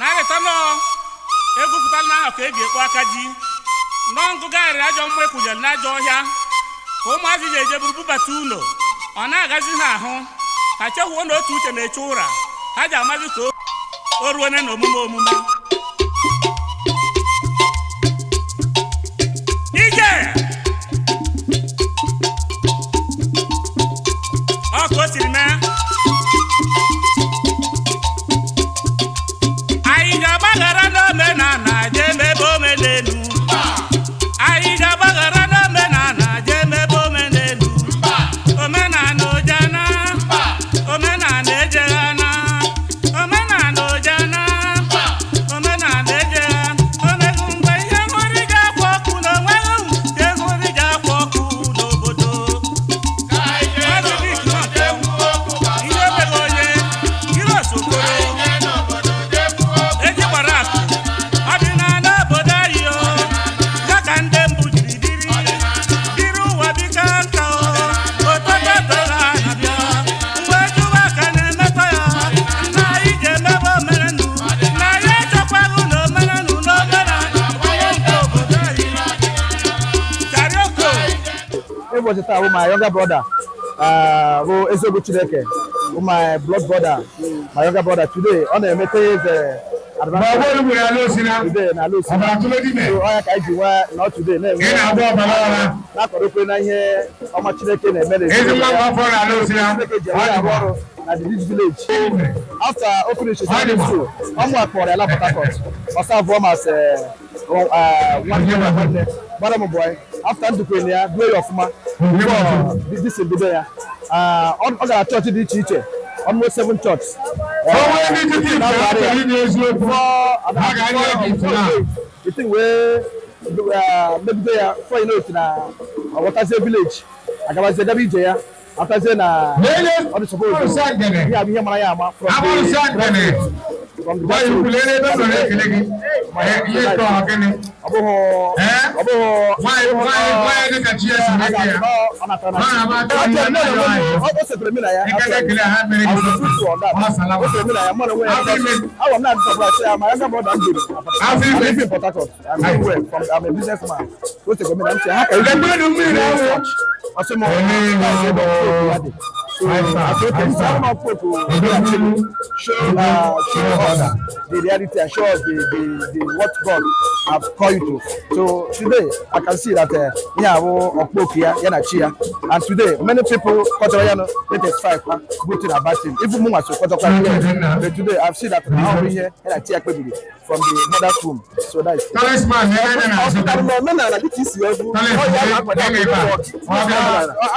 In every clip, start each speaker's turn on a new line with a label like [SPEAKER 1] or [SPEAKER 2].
[SPEAKER 1] Na-arịta nọọ egwupụtala n'ahụ ka e ji ekpo aka ji nọọ ngụgharịrị ajọ mmụọ ekwunyere n'ajọ ọhịa ka ụmụazị ji eje buru bubata ụlọ. Ọ na-agazi ha ahụ, ha chekwuo na otu uche na-eche ụra ha ji amazi ka o ruone na omume omume ije. Ọ ka o siri mee, anyị ga-agbaghara n'omenala jee mebe omenelu. Anyị ga-agbaghara n'omenala jee mebe omenelu. Omenala ojana, omenala ejeghana, omenala ojana, omenala ejegha omegu. Mgbe ihe hụrụ ga-akwa ọkụ na onweghị nke hụrụ ga-akwa ọkụ n'obodo. Ihe mere onye Kiros Okoro eji gbara akụ ọdịnala obodo anyị o, ya ka ndị mbụ jiri dịrị dịrị ụwa bika nka o otototo ha na-abịa mgbe jụwa ka na-emetọ ya. Nna anyị ji emebe omenanu na ya echekwaghị na omenanu na omenala nke obodo anyị. Charioko.
[SPEAKER 2] Ụbọchị taa bụ my younger brother, bụ eziokwu Chineke, bụ my blood brother, my younger brother. Today ọ na-emete eze today na ala Osina. So ọ ya ka anyị ji nwee nọ today na-enwe na-akwadokwe na ihe ọma Chineke na-eme n'ezinụlọ ya. Chineke ji eme arụ ọrụ na the rich village. After o finish secondary school, ọmụ akpọrọ ya la Port Harcourt, ọ serve m as nwanne nwanne gbara m boy. After ndukwe ya duo ya ọfụma before this ebido ya, ọ gara chọọchị dị iche iche, almost seven church. Before the thing wee megide ya, before you know it, na ọ ghọtazie village, agabazie gaba ije ya, atazie na ọ dị suppose ihe abụ ihe mara ya ama from the grassroots. Ọ bụghị ọ natara na o setere mi na ya. Actually, I was truthful on that. O setere mi na ya, mụ na onwe ya, because awa m na-adị surprise ya, my younger brother m jere. I'm living in Port Harcourt. I'm doing well from, I'm a businessman. O setere mi na m sị ha ka iji such ọ sị m that's ebe ọkpụkpọ ya dị. So I say, okay, so I'm not to actually show us the reality and show us the what God have called you to. So today I can see that ihe abụ ọkpọku ya, ya na chi ya. And today many people kọtara ya no let testify kwa good thing about him. Even mụ nwa so kọtakwa ihe. But today I've seen that na ọ bụ ihe ya na chi ya kpebiri from the mother's womb. So that is it. Ọ pụtara na omenala dịka isi egwu ọ ya na-akwado omenala.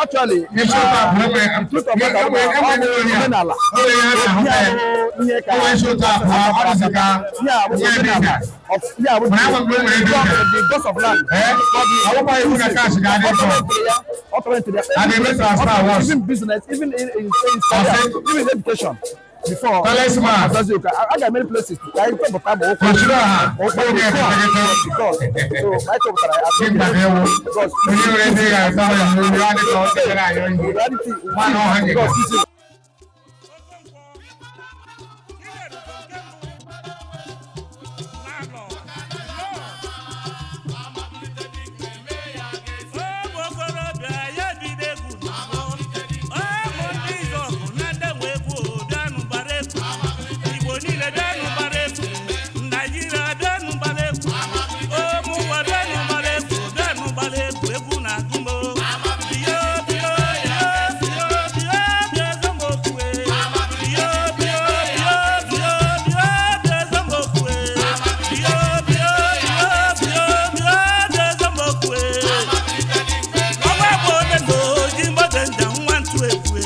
[SPEAKER 2] Actually, the truth of matter bụ na ọ bụ omenala ihe abụ ihe ka ihe abụ omenala of ihe abụ the gods of land. Ultimately, even business, even in career, even in education before Azazuka, I got many places ka anyị chọpụta bụ ụkwụ ụkwụ because so my chọpụtara ya because reality because
[SPEAKER 1] Okonkwo, Chinedu nke mbụ na-alọ ụmụ okorobịa ya ebido egwu n'ọgbọ. Ụmụ ndị Izọgụ na ndị nwe egwu, bịanụ gbara egwu. Igbo niile, bịanụ gbara egwu. Naijiria, bịanụ gbara egwu. Ụmụ ụwa, bịanụ gbara egwu, bịanụ gbara egwu. Egwu na-agụ m o. Biyo, biyo, biyo, biyo, biyo, bịa ezemokwue. Biyo, biyo, biyo, biyo, biyo, bịa ezemokwue. Biyo, biyo, biyo, biyo, biyo, bịa ezemokwue. Ọnwa bụ ome na oji mgbede nja nwa ntụ ekwe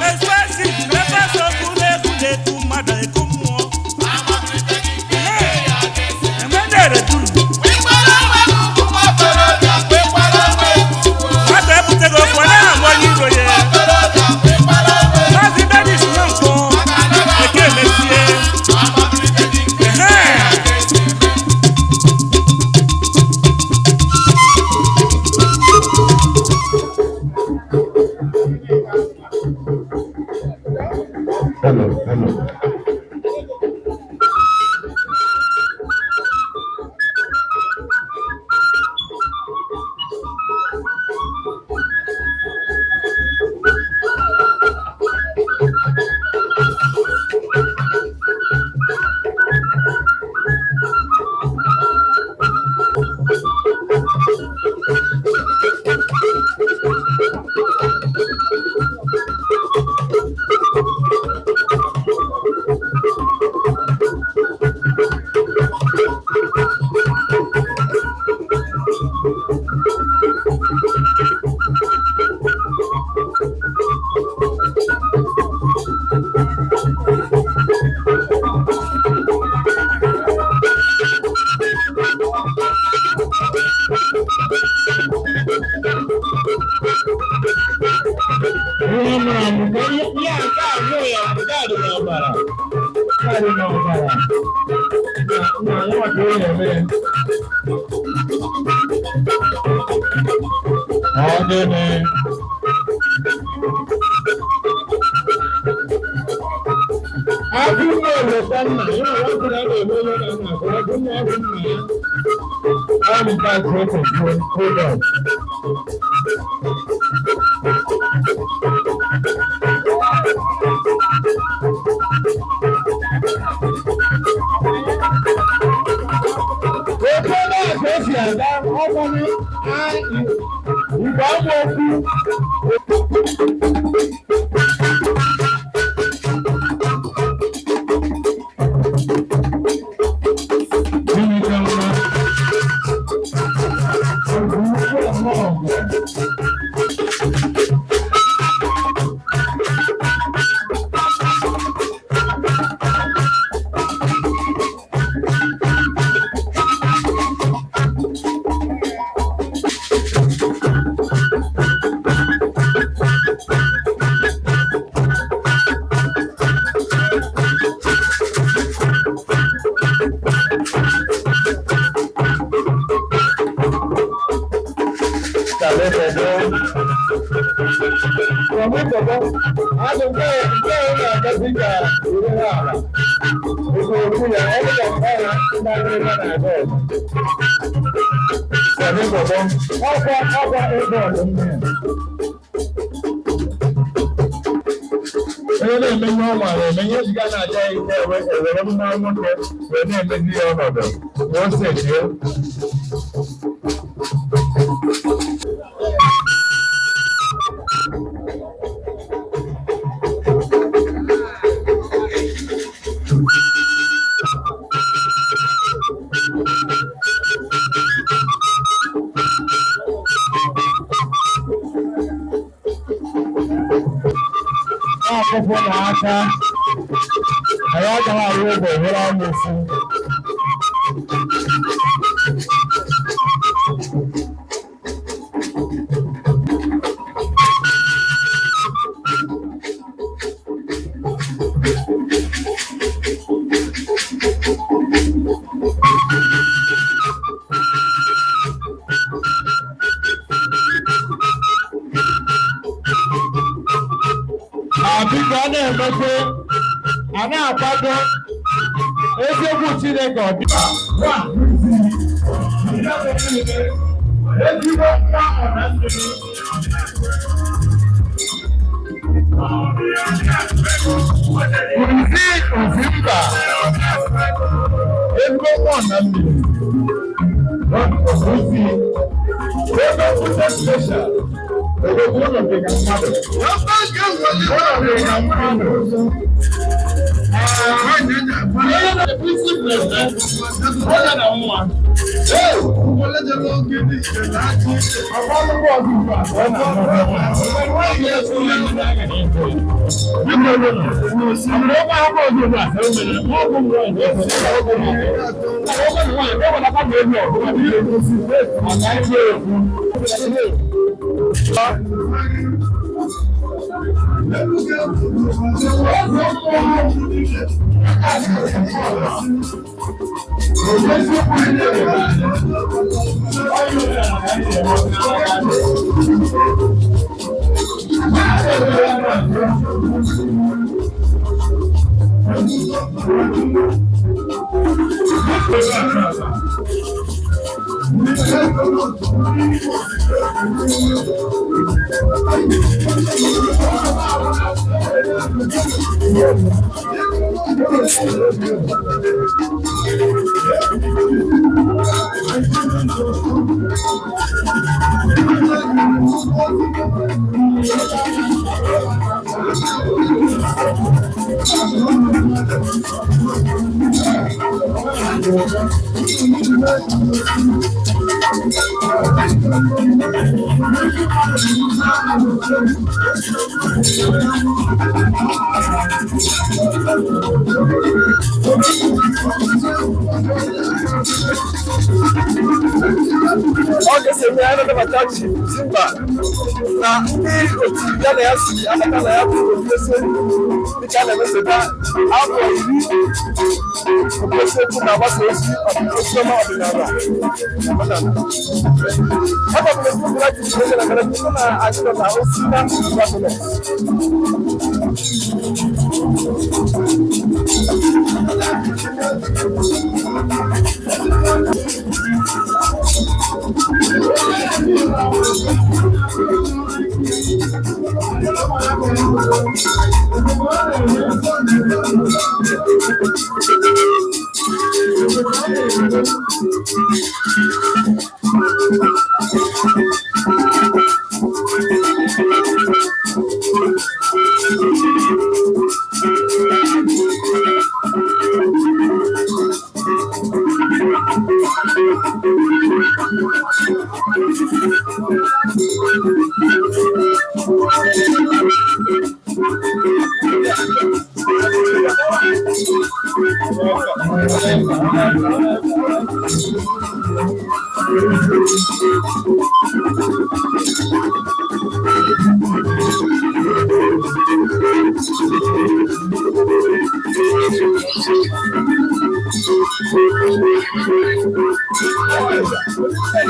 [SPEAKER 1] espesi efesi okwu na-ekwu na-eku mmadụ eku mmụọ emedere duru. Nwata ebuteghị okwu, ọ naghị agba onye iro ya. Maazị Dennis Nwankwọ eke mesie. Ehe.
[SPEAKER 3] Hello, hello. Na ya maka onye na-eme ya. Ọ gịnị? Agụ nna oleta nna ya na ọgwụ na na-eme onye na-eme akụ agụ nna ọgwụ nna ya. Ọ bụ nke a ka o kwesịrị. Hold on. Otu ebe a ka esi aga ọgbọnị igwe agba okwu. Gịnị ka mma? Ogwu ukwu ọmụọgwụ. Onye na-eme ihe ọ maara eme ihe jiga na-aja ike ewere mma nwoke wee na-emezi ya ọnọdụ ka o setie. Na-akụpụ n'aka anyị agaghị arụ ụgwọ nwere amụsụ. Biko, a na-emepe a na-akwado eziokwu Chineke ọ dị. Ezigbo nwa ọna mmiri. Nzi Ozimba, ezigbo nwa ọna mmiri. Ozi, ebe nkwute special, ebe ụlọ dị ka mmadụ. Ụlọ dị ka mmadụ.
[SPEAKER 2] Ọ ga-esi eme anyị na-anabata Chief Zimba na ndị otu ya na ya si abata na ya bụ obi eziokwu, dịka a na-emesota afọ 10 obi eziokwu na-agbasa ozi oziọma ọdịnala omenala. Ọ bụ eziokwu na jiri na mere na anyị nọ na osi na Gọọmenti.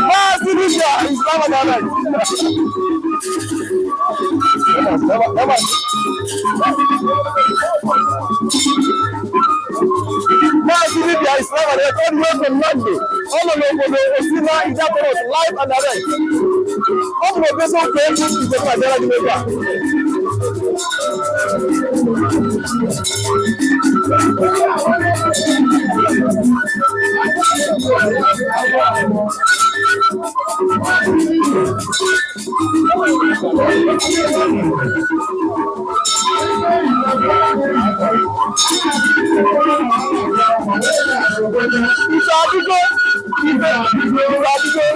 [SPEAKER 2] Maazị Dibia is now on our right. Maazị Dibia is now on our right. All the way from London. Ọ nọ n'obodo Osima Ijaporot live and direct. Ọ bụ n'obi eziokwu egwu Igbo na-abịara gị n'ebe a. Ife adịgo, ife ife adịgo.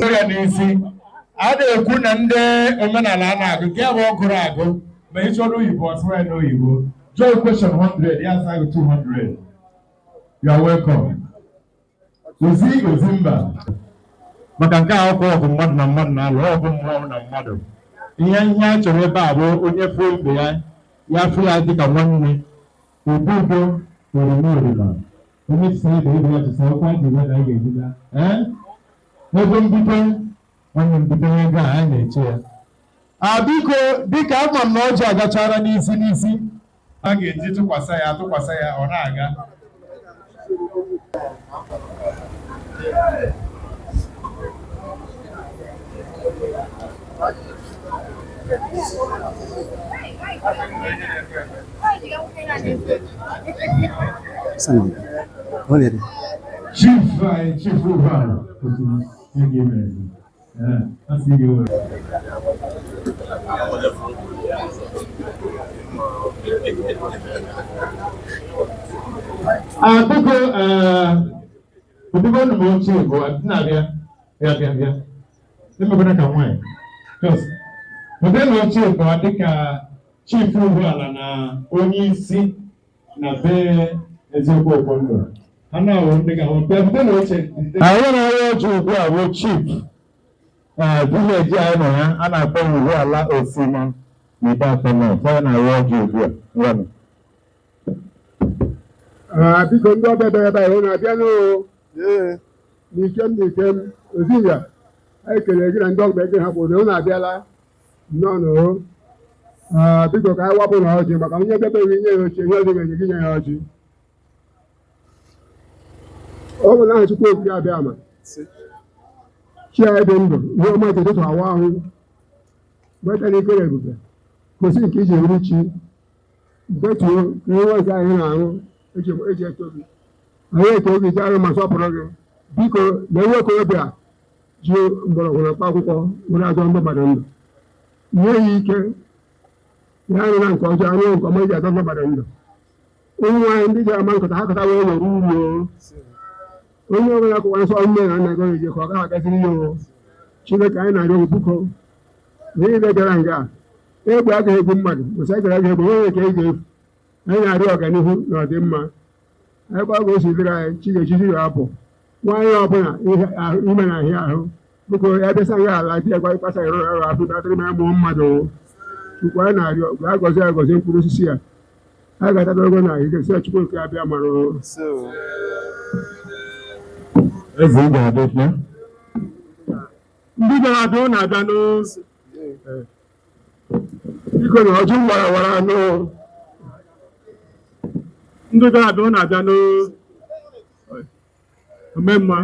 [SPEAKER 3] Ọrịa n'isi a na-ekwu na ndị omenala a na-agụ nke bụ ọgụrụ agụ ma ị chọrọ oyibo ọsụrụ ya n'oyibo. Joy question 100, ya asa gị 200. You are welcome. Ozi Ozimba. Maka nke a ọkụ ọgụ mmadụ na mmadụ na-alụ ọgụ mmụọ na mmadụ. Ihe ihe a chọrọ ebe a bụ onye fụ ibe ya, ya fụ ya dịka nwanne. Udo udo oroma oroma. Onye si ibe ibe ya jisa okwu anyị ji na anyị ga-ejida. Ee? Ego mbite, nwanne mbite ego a anyị na-eche ya. A biko, dịka ama m na ọjị agachara n'isi n'isi, a ga-eji tụkwasị ya atụkwasị ya ọ na-aga. Chief anyị, Chief Ụbara, otu ihe ga-eme. Ee, a sị gị were. Ah, biko, obibo nụ m ochie bụ na-abịa, bịa bịa bịa. Emekwana ka nwaanyị. Just, obibo na ochie bụ dịka chief ụgbọala na onye isi na be eziokwu Okondo. Ha na-awụ ndị ga-ahụ bịa bute na oche. Anyị na-arụ ọjị ugbu a bụ chief vileji anyị nọ ya a na-akpọ Ugwuala Osima na Ideato North. Anyị na-arụ ọjị ugbu a. Ngwanụ.
[SPEAKER 4] Ah, biko ndị ọbịa bịara ebe a unu abịa n'oo n'ikem n'ikem oziya anyị kelere gị na ndị ọbịa gị ha kwuru unu abịala nnọọ n'oo. Ah, biko ka anyị wapụ na ọjị maka onye bịabeghị nye ya oche ihe ọzọ ga-enye gị nye ya ọjị. Ọ bụ na aha Chukwu Okike Abịama chi anyị dị ndụ ihe ọma ji ụtụtụ awa ahụ gbetara ikere ebube gosi nke iji eri chi gbetuo ihe ọzọ anyị na-aṅụ eji eto gị anyị eto gị ji arụ ma sọpụrụ gị. Biko na nwa okorobịa ji mgbọrọgwụ na mkpa akwụkwọ were azọ ndị mmadụ ndụ, nye ya ike ya arụ na nke ọjọọ arụ nke ọma eji azọ ndị mmadụ ndụ. Ụmụ nwaanyị ndị ji ama nkata ha kata wee were uru o. Onye ọbụla kwụkwara nsọ nne na nna gị eje ka ọ gaghị agaziri ya o. Chineke anyị na-arịọ gị biko na ihe bịara nga egbe agaghị egbu mmadụ mosaịkụl agaghị egbu onye nke ị ga-efu. Anyị na-arịọ ọganihu na ọdịmma ebe ọ ga-esi dịrị anyị chi ga-echichi ya apụ nwaanyị ọbụla ime na ahịa ahụ biko ya bịasa nga ala di ya gwa ịkpasa ịrụ ọrụ afọ batịrị ma mụọ mmadụ. Chukwu anyị na-arịọ ga agọzi agọzi mkpụrụ osisi ya a ga-atata ogo na ahịa si Chukwu nke abịa mara.
[SPEAKER 3] Eze ị ga-adị bịa.
[SPEAKER 4] Ndị bịara abịa ụnụ abịa n'ụzọ biko na ọjị wara wara anụ. Ndị bịara abịa, ọ na-abịa n'omemma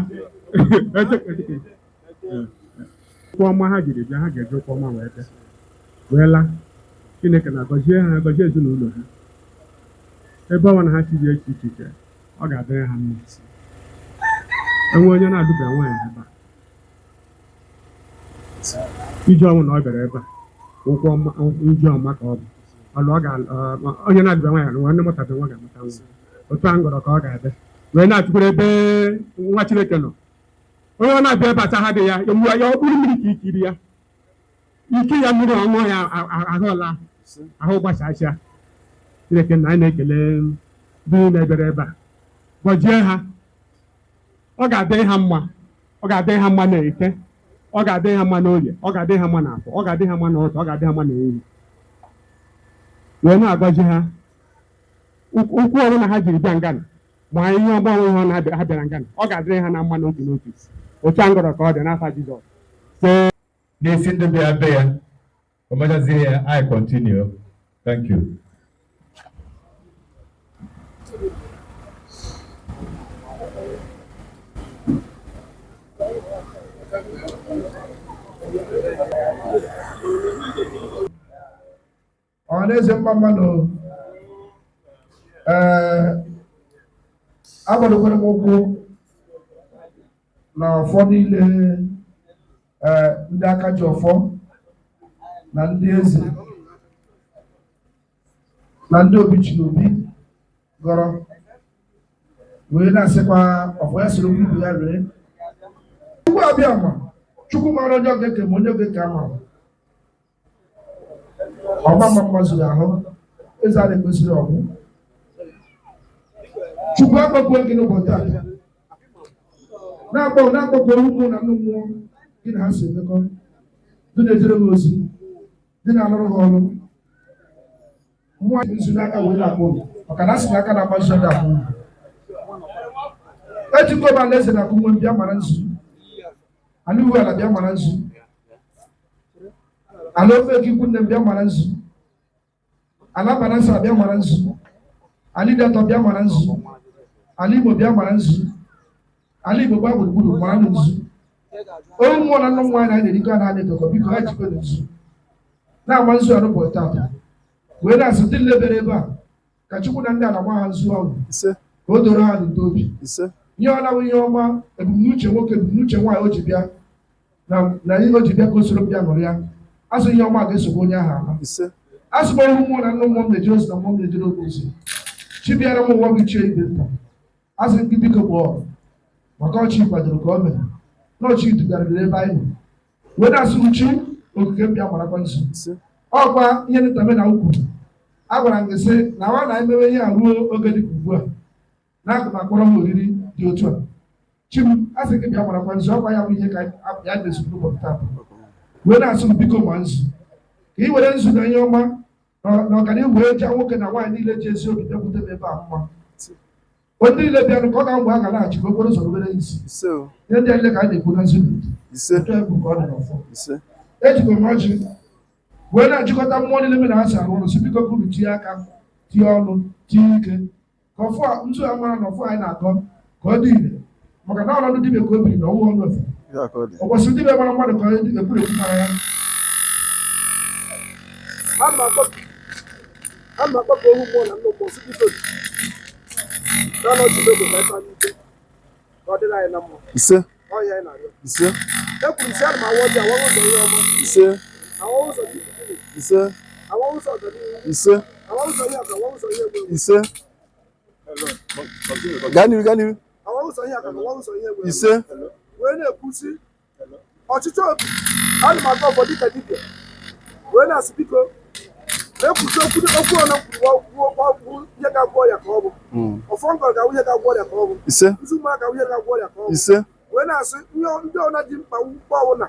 [SPEAKER 4] ụkwụ ọma ha jiri bịa, ha ga-eji ụkwụ ọma wee bịa wee laa. Chineke na-agọzie ha, gọzie ezinụlọ ha. Ebe ọbụla ha si dị iche iche iche, ọ ga-adịrị ha mma. Enwe onye na-adụba nwaanyị ebe a, ije ọnwụ na ọ bịara ebe a, ụkwụ ọma, ije ọma ka ọ bụ ọlụ ọ ga onye na-adụba nwaanyị nwa ndị mụtabe nwa ga-amụta nwa. Otu a ngọrọ ka ọ ga-adị wee na-atụkwara ebe nwa Chineke nọ. Onye ọ na-abịa ebe asa ha dị ya ya, ọ bụrụ mmiri ka ikiri ya, ike ya mmiri ọṅụṅụ ya, ahụ ọla ahụ gbasasịa. Chineke na anyị na-ekele ndị niile bịara ebe a, gọzie ha. Ọ ga-adị ha mma, ọ ga-adị ha mma na Eke, ọ ga-adị ha mma n'Oye, ọ ga-adị ha mma n'Afọ, ọ ga-adị ha mma n'Ụtọ, ọ ga-adị ha mma n'Ehihie. Wee na-agọzi ha ụkwụ ọbụla ha jiri bịa ngana, ma ihe ọgba onwe ha na-abịa ha bịara ngana, ọ ga-adịrị ha na mma n'otu n'otu. Otu a ngọrọ ka ọ dị n'afa Jizọs.
[SPEAKER 3] N'isi ndị bịa be ya, o mechazie ya, I continue. Thank you.
[SPEAKER 5] Ọhaneze, mma mmadụ. Ee, agbadokwara m ụkwụ na ọfọ niile. Ee, ndị aka ji ọfọ na ndị eze na ndị obi chiri obi gọrọ wee na-asịkwa ọfọ ya soro okwu ibe ya ree. Chukwu abịa ma Chukwu mara onye ọ ga-eke ma onye ọ ga-eke ama ọma mma mma zuru ahụ eze a na-ekwesịrị ọgwụ. Chukwu akpọkwe gị n'ụbọchị taa, na-akpọ na-akpọkwe ụmụ na ndị mmụọ gị na ha si emekọ, ndị na-ejere gị ozi, ndị na-alụrụ gị ọrụ. Mmụọ ji nzu n'aka wee na-akpọ unu, maka na asị na aka na-agba nzu adị akpọ unu. Ejikọ m alaeze na akụnwe bịa mara nzu ala iwu ala, bịa mara nzu ala ofe eke ikwu nne m, bịa mara nzu ala Banasa, bịa mara nzu ala Idatọ, bịa mara nzu ala Igbo, bịa mara nzu ala Igbo gbaa gburugburu, mara nzu. Onye mmụọ na nne nwaanyị anyị na-erikọ na adị ekekọ, biko ha jikọ nzu na-agba nzu a n'ụbọchị taata wee na-asị ndị lebere ebe a ka Chukwu na ndị ala gba ha nzu ahụ
[SPEAKER 2] Ise.
[SPEAKER 5] ka o doro ha n'udo obi.
[SPEAKER 2] Ise.
[SPEAKER 5] Ihe ọ na-awụ ihe ọma, ebumnuche nwoke, ebumnuche nwaanyị o ji bịa na ihe o ji bịa ka o soro bịa nụrụ ya, asụ ihe ọma ga-esogbu onye ahụ ala.
[SPEAKER 2] Ise.
[SPEAKER 5] Asụ m ọrụ mmụọ na nne mmụọ m na-ejere ozi na mmụọ m na-ejere obi ozi. Chi bịara m ụwa bụ ichie ibe nta, asị gị biko kpọọ maka ọchị kwadoro ka o mere na ọchị dugarịrị ebe anyị nọ wee na-asụ uchi okike mbịa marakwa nzu.
[SPEAKER 2] Ise.
[SPEAKER 5] Ọkwa ihe ntame na ukwu a gwara m gị sị na nwa na emewe ihe a ruo oge dịka ugbu a na aga m akpọrọ m oriri dị otu a. Chi m, asị gị bịa marakwa nzu. Ọkwa ya bụ ihe ka ya mezuru n'ụbọchị taa wee na-asụ m biko ma nzu ka ị were nzu na ihe ọma na ọganihu wee jaa nwoke na nwaanyị niile ji ezi obi bịakwute m ebe a mma. Onye niile bịanụ ka ọ ga-mgbe a ga na-achị ka okporo ụzọ rubere isi.
[SPEAKER 2] Ise o.
[SPEAKER 5] Ihe ndị a niile ka a na-ekwu na nzu.
[SPEAKER 2] Ise.
[SPEAKER 5] Otu egwu ka ọ dị n'ọfọ.
[SPEAKER 2] Ise.
[SPEAKER 5] Ejikwa m ọjị wee na-achịkọta mmụọ niile mere ha si arụ ọrụ, si biko ka unu tinye aka, tinye ọnụ, tinye ike ka ọfọ a nzu a mara na ọfọ anyị na-akọ ka ọ dị ire, maka na ọnọdụ dibịa ka o biri na ọwụ ọnụ efe.
[SPEAKER 2] Ya ka ọ dị.
[SPEAKER 5] Ọ kwesịrị dibịa mara mmadụ ka ekwuru ekwu mara ya.
[SPEAKER 2] Ana m akpọ ka ohu mmụọ na nne mmụọ si biko na ọchị ego ka ịta n'ike ka ọ dịrị anyị na mma.
[SPEAKER 6] Ise.
[SPEAKER 2] Ọhịa anyị na-arịọ.
[SPEAKER 6] Ise.
[SPEAKER 2] Ekwuru m sị ana m awa ọjị, awa ụzọ ihe ọma,
[SPEAKER 6] Ise.
[SPEAKER 2] awa ụzọ dị
[SPEAKER 6] Ise.
[SPEAKER 2] awa ụzọ ọganihu,
[SPEAKER 6] Ise.
[SPEAKER 2] awa ụzọ ihe akụ, awa ụzọ ihe egwu egwu,
[SPEAKER 6] Ise. Gaa n'iru, gaa n'iru.
[SPEAKER 2] Awa ụzọ ihe akụ, awa ụzọ ihe egwu egwu.
[SPEAKER 6] Ise.
[SPEAKER 2] Wee na-ekwusi ọchịchọ obi, ana m aga ọfọ dịka dibịa wee na-asị biko na-ekwusi okwu okwu ọna kwuru gwuo ihe ga-agwọ ọrịa ka ọ bụ ọfọ ngọrọ ga-awụ ihe ga-agwọ ọrịa ka ọ bụ
[SPEAKER 6] Ise.
[SPEAKER 2] nzu mma ga-awụ ihe ga-agwọ ọrịa ka ọ bụ.
[SPEAKER 6] Ise.
[SPEAKER 2] Wee na-asị ihe ndị ọna dị mkpa mkpa ọwụna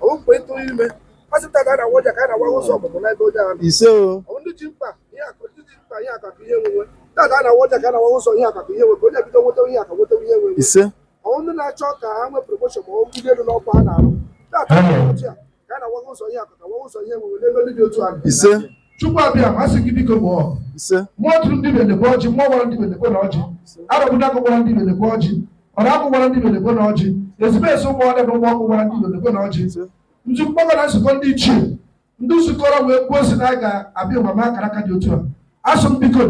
[SPEAKER 2] ọwụ mkpa ịtụrụ ime asịpụta ka a na-awa ọja ka a na-awa ụzọ ọmụmụ n'ebe onye ahụ nọ.
[SPEAKER 6] Ise o.
[SPEAKER 2] Ọ bụ ndị ji mkpa ihe akụ, ndị ji mkpa ihe akụ ihe enwenwe tata a na-awa ọja ka a na-awa ụzọ ihe akụ ihe enwe ka onye bido nweta ihe akụ, nweta ihe enwenwe.
[SPEAKER 6] Ise.
[SPEAKER 2] Ọ bụ ndị na-achọ ka ha nwee promotion ma ọ bulie elu n'ọkwa ha na-arụ tata a na-awa ọjị a ka a na-awa ụzọ ihe akụ ka awa ụzọ ihe enwenwe n'ebe ndị dị otu ahụ.
[SPEAKER 6] Ise.
[SPEAKER 5] Chukwu abịa ma asị gị biko gbọọ ọgụ.
[SPEAKER 2] Ise.
[SPEAKER 5] Mmụọ tụrụ ndị ibe lekwe ọjị, mmụọ gwara ndị ibe lekwe na ọjị, arọbụdakụ gwara ndị ibe lekwe ọjị, ọrụ akụ gwara ndị ibe lekwe na ọjị, ezumezu ụmụ ọdẹ na ụmụ ọkụ gwara ndị ibe lekwe na ọjị, nzukọ na nzukọ ndị ichie ndị zukọrọ wee kwuo si na a ga-abịa ụwa ma akara aka dị otu a. Asụ m biko,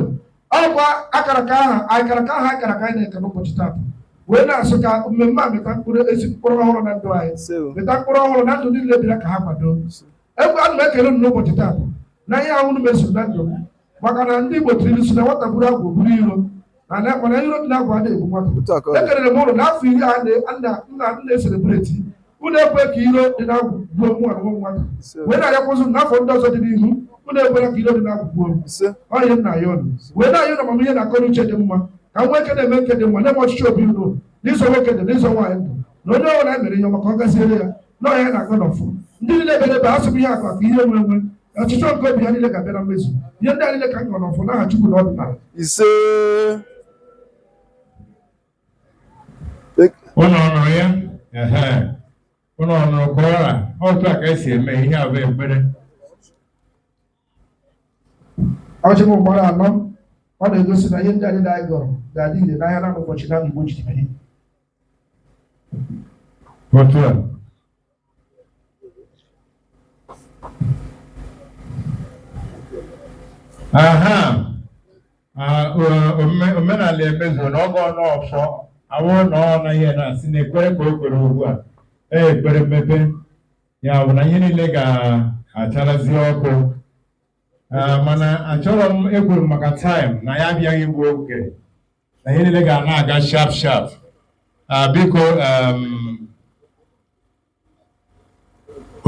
[SPEAKER 5] ọkwa akara aka ahụ, akara aka ahụ, akara aka anyị na-eke n'ụbọchị taata, wee na-asụ ka mmemme a mịta mkpụrụ, ezi mkpụrụ ọhụrụ na ndụ anyị, mịta mkpụrụ ọhụrụ na ndụ niile bịara ka ha kwado egwu. Ana m ekele unu n'ụbọchị taata na ihe ahụ unu mezuru na ndụ m, maka na ndị Igbo tiri ilu si na nwata buru agwụ buru iro na mana iro dị n'agwụ adịghị egbu nwata.
[SPEAKER 2] Otu a ka ọ dị.
[SPEAKER 5] Ekelere m ụlọ n'afọ 10 a na-ecelebrate, unu ekwe ka iro dị n'agwụ gbuo nwa na nwa nwata. Wee na-arịakwụzụ m n'afọ ndị ọzọ dị n'ihu, unu ekwela ka iro dị n'agwụ gbuo m.
[SPEAKER 2] Ise.
[SPEAKER 5] Ọ ihe m na-ayọ unu, wee na-ayọ na amamihe na akọ na uche dị mma, ka nwa eke na-eme nke dị mma, na-eme ọchịchị obi udo, n'ịzọ nwoke dị, n'ịzọ nwaanyị ndụ, na onye ọbụla e mere ihe ọma ka ọ gaziere ya na ọnya na-akọ n'ọfụ. Ndị niile bere ebe asụ m ihe akụ akụ, ihe enwe enwe, ọchịchọ nke obi ha niile ga-abịa na mmezu. Ihe ndị a niile ka m gọ n'ọfụ n'aha Chukwu na ọdịnala.
[SPEAKER 2] Ise.
[SPEAKER 3] Ụnụ ọ nụrụ ya? Ehe. Ụnụ ọ nụrụ ka ọra otu a ka esi eme ihe a bụ ekpere.
[SPEAKER 5] Ọjị m gbara anọ, ọ na-egosi na ihe ndị a niile anyị gọrọ ga-adị ire n'ahịa na ụbọchị na Igbo jiri biri.
[SPEAKER 3] Otu a. Aha. Ah, omenala emezuo na ọgọ n'ọfọ awụ na ọ na ihe na-asị na ekpere ka o kwere ugbu a, ee, ekpere mmepe ya bụ na ihe niile ga-acharazi ọkụ. Ah, mana achọrọ m ekwuru maka time na ya abịaghị igbu oge, na ihe niile ga na-aga sharp sharp. Ah, biko,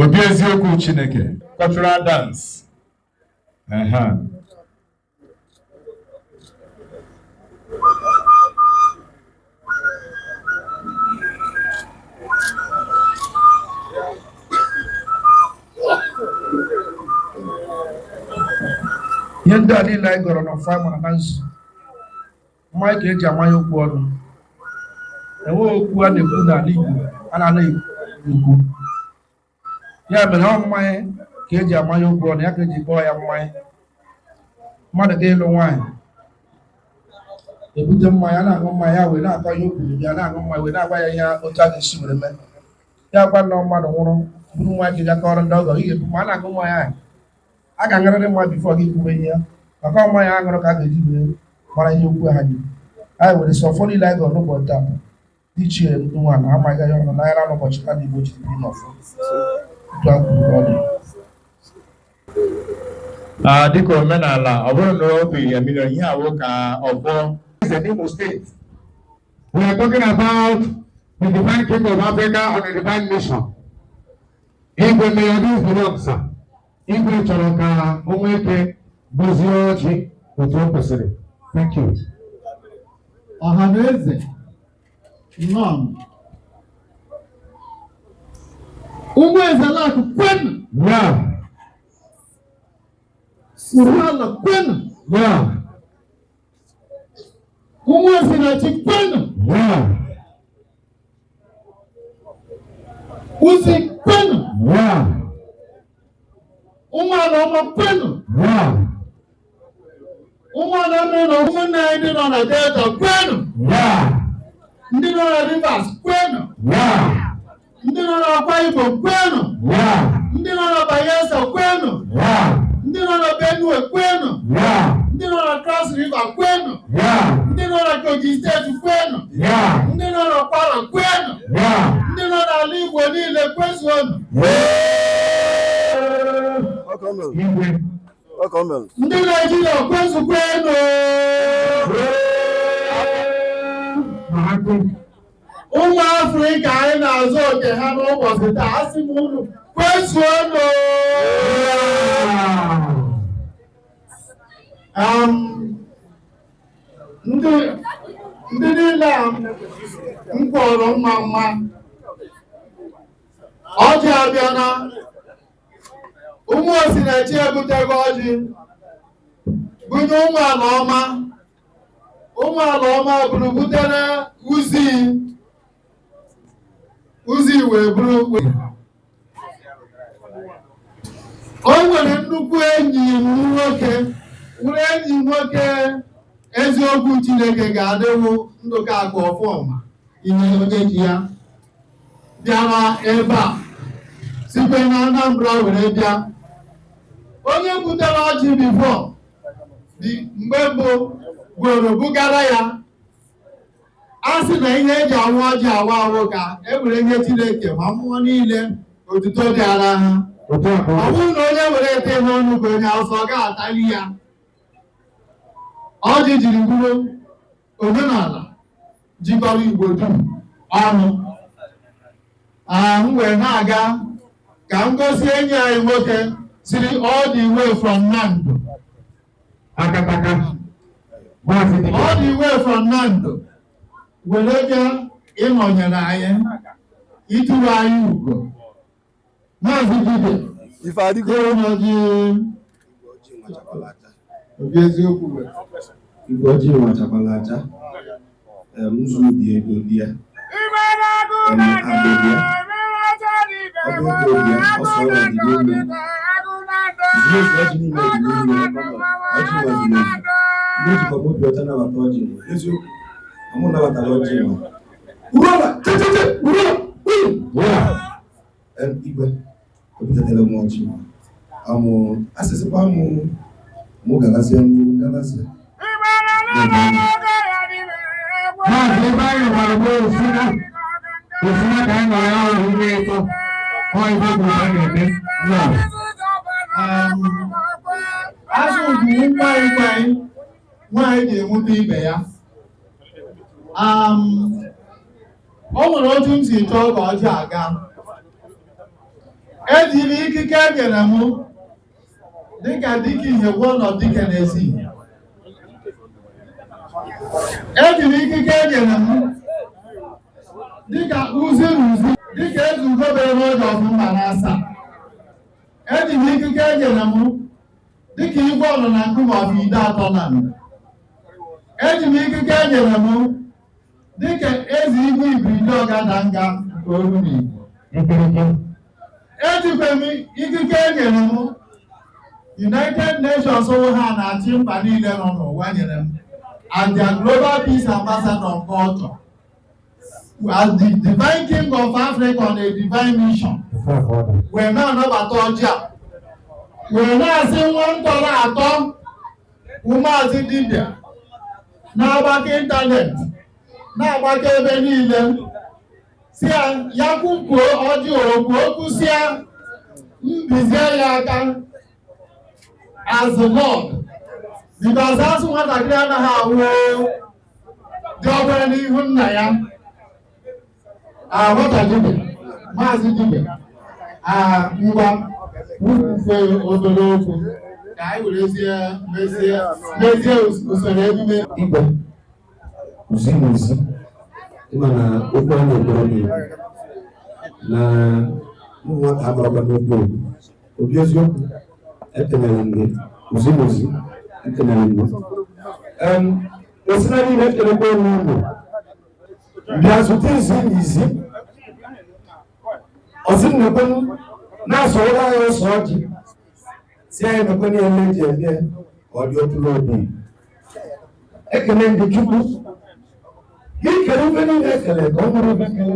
[SPEAKER 3] obi eziokwu Chineke, cultural dance. Aha.
[SPEAKER 5] Ihe ndị a niile anyị gọrọ n'ọfọ, anyị mara na nzu mmanya ka eji amanye okwu ọnụ. Enweghị okwu a na-ekwu n'ala Igbo a na-anaghị ekwu. Ya mere ọ mmanya ka eji amanye okwu ọnụ, ya ka eji kpọọ ya mmanya. Mmadụ ga ịlụ nwaanyị, ebute mmanya, na-aṅụ mmanya wee na-akọ ihe o kwuru bịa, na-aṅụ mmanya wee na-agwa ya ihe otu a ga-esi were mee ya. Gwa na mmadụ nwụrụ, buru mmanya ka bịa kọrọ ndị ọgọ, ị ga-ebu ma a na-aṅụ mmanya ahụ, a ga-aṅụrịrị mmanya before gị kwuwe ihe ya, maka mmanya aṅụrụ ka a ga-eji wee mara ihe okwu ha ji. Anyị were sọ ọfọ niile anyị gọrọ n'ụbọchị taa dị ichie nwa na amaghị ya ọnụ n'ahịa n'ụbọchị taa na Igbo jiri biri n'ọfọ otu a kwuru ka ọ dị.
[SPEAKER 3] Ah, dịka omenala, ọ bụrụ na obi ya milion ihe awụ ka ọfọ
[SPEAKER 6] Eze n'Imo State. We are talking about the divine king of Africa on a divine mission. Igwe, may your this belong, sir. Igwe chọrọ ka o nwee ike gọzie ọjị otu o kwesịrị. Thank you.
[SPEAKER 7] Ọha na eze, nnọọ. Ụmụ Ezelakụ kwenu!
[SPEAKER 6] Yeah,
[SPEAKER 7] Uruala kwenu!
[SPEAKER 6] yeah,
[SPEAKER 7] Ụmụ Osinachi kwenu!
[SPEAKER 6] Yeah,
[SPEAKER 7] Uzi kwenu!
[SPEAKER 6] Yeah,
[SPEAKER 7] Ụmụ Alaọma kwenu!
[SPEAKER 6] Yeah,
[SPEAKER 7] Ụmụ Anambra na ụmụnne anyị ndị nọ na Delta kwenu!
[SPEAKER 6] Yeah,
[SPEAKER 7] Ndị nọ na Rivers kwenu!
[SPEAKER 6] Yeah,
[SPEAKER 7] Ndị nọ na Akwa Ibom kwenu!
[SPEAKER 6] Yeah,
[SPEAKER 7] Ndị nọ na Bayelsa kwenu!
[SPEAKER 6] Yeah,
[SPEAKER 7] Ndị nọ na Benue kwenu!
[SPEAKER 6] Yeah,
[SPEAKER 7] Ndị nọ na Cross River kwenu!
[SPEAKER 6] Yeah,
[SPEAKER 7] Ndị nọ na Kogi State kwenu!
[SPEAKER 6] Yeah,
[SPEAKER 7] Ndị nọ na Kwara kwenu!
[SPEAKER 6] Yeah.
[SPEAKER 7] Ndị nọ n'ala Igbo niile kwezuonu!
[SPEAKER 2] Ọka o mere.
[SPEAKER 6] Igwe.
[SPEAKER 2] Ọka o mere.
[SPEAKER 7] Ndị Naijiria kwezukwenu!
[SPEAKER 6] Mahatu.
[SPEAKER 7] Ụmụ Afrịka anyị na-azụ oke ha n'ụbọchị taa, asị m unu kwezuonu! Ndị niile a m kpọrọ mma mma, ọjị abịana. Ụmụ Osinachi ebutego ọjị bunye ụmụ ala ọma. Ụmụ ala ọma buru butere uzi, uzi wee buru. O nwere nnukwu enyi m nwoke, nwere enyi m nwoke eziokwu Chineke ga-adịwu Ndụka Akụ Ọfọma, ihe onye ji ya bịara ebe a site na Anambra were bịa. Onye butere ọjị before mgbe mbụ gworo bugara ya, a sị na ihe eji awa ọjị awa awụ ka e were nye Chineke ma mmụọ niile otuto dị ara ha. Ọ bụrụ na onye were ete n'ọnụ ka onye Awụsa, ọ ga-atali ya. Ọjị jiri bụrụ omenala jikọrọ Igbo dum ọnụ. M wee na-aga ka m gosi enyi anyị nwoke siri all the way from Nando.
[SPEAKER 6] Akataka. Maazị Dike.
[SPEAKER 7] All the way from Nando were bịa ịnọnyere anyị, ịtụrụ anyị ugo. Maazị Dibia.
[SPEAKER 2] Ife adịgo.
[SPEAKER 7] Ọjị obi eziokwu were.
[SPEAKER 8] Igwe ojii nwachakwala acha. Nzu dị ego dị ya. Agụ dị ya. Ọdụ ego dị ya, ọsọ ọrụ dị n'ime. Zuru ezu ọjị niile dị n'ime ebe ọ nọ. Ọjị nwa zuru ezu. Ndị ejikwa m obi ọcha nabata ọjị nwa. Eziokwu, na mụ nabatara ọjị nwa. Uruọla! Checheche! Uruọla! Igwe, ebutetara m ọjị nwa. Amụ, asịsịkwa mụ mụ galazie n'ihu galazie.
[SPEAKER 6] Maazị ebe anyị gwara bụ osina. Osina ka anyị nọrọ ya ọrụ ihe ịtọ. Ọ ife kwuru ka a na-eme. Nọ.
[SPEAKER 7] Azụ bụ nwanyị nwanyị nwanyị ga-enweta ibe ya. O nwere otu m si chọọ ka ọjị aga. Ejiri ikike e nyere m dịka dike ihe gwuo nọ dike n'ezi. Ejiri ikike e nyere m dịka uzi na uzi, dịka eze ugobere n'oge ọfụma na asaa. Ejiri ikike e nyere m dịka igwe ọnụ na nkume ọfụ ide atọ na ndụ. Eji m ikike e nyere m dịka eze igwe ibiride ọgadanga nke olu n'Igbo. Ejikwa m ikike e nyere m United Nations wụ ha na-achị mba niile nọ n'ụwa nyere m as their global peace ambassador of culture, as the divine king of Africa on a divine mission, wee na-anabata ọjị a, wee na-asị nwa ntọrọ atọ bụ Maazị Dibịa na-agbakọ ịntanetị, na-agbakọ ebe niile, si ya ya kwukwuo ọjị okwu okwusịa mbizie ya aka as the Lord, because asụ nwatakịrị anaghị awụ dị obere n'ihu nna ya. Nwata dibịa, Maazị Dibịa, ngwa kwufe obere okwu ka anyị werezie mezie mezie usoro emume.
[SPEAKER 8] Igwe, uzi na uzi, ịma na okwu a na-ekwere na-ekwu na ụmụ nwata agbarakwa n'okwu okwu. Obi eziokwu, ekelere m gị. Uzi na uzi, ekelere m gị. Osina niile, ekelekwa m unu. Bịa zụta izi na izi. Ọsị nnekwe na-asọrọ anyị ọsọ ọjị. Si anyị mekwe ihe eji eme ka ọ dị otu n'obi. Ekele ndị Chukwu. Gị kere ife niile ekele ka ọ nwere ife kele.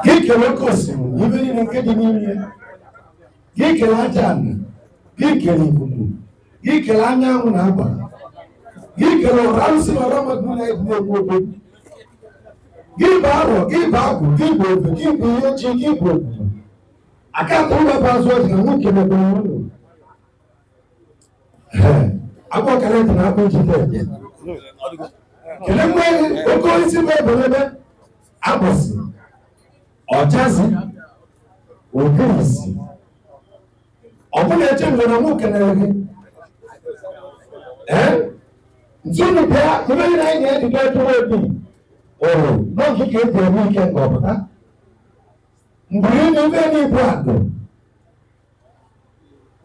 [SPEAKER 8] Gị kere oke osimiri, ife niile nke dị n'ime ya. Gị kere aja ala, gị kere ikuku, gị kere anyanwụ na abalị. Gị kere ụra arụsị na ọra mmadụ na-ekwu ekwu okwu. Gị bụ arọ, gị bụ agwụ, gị bụ ofe, gị bụ ihe chi, gị bụ okwukwu. Aka atọ ụlọ bụ azụ ọjị na nwoke mekwara ụlọ. Akpọ kalentị na akpọ njide ede. Kelee mmanya oke osisi bụ ebelebe agbụsị, ọchazi, ogirisi. Ọ bụla eche mgbe na mụ kelere gị. Ee? Ntụnụ bịa, ibe niile anyị na-ejide tụrụ obi. Ụrụ n'oge ka eji eme ike nke ọpụta. Mgbe ime ibe n'ibu akụ.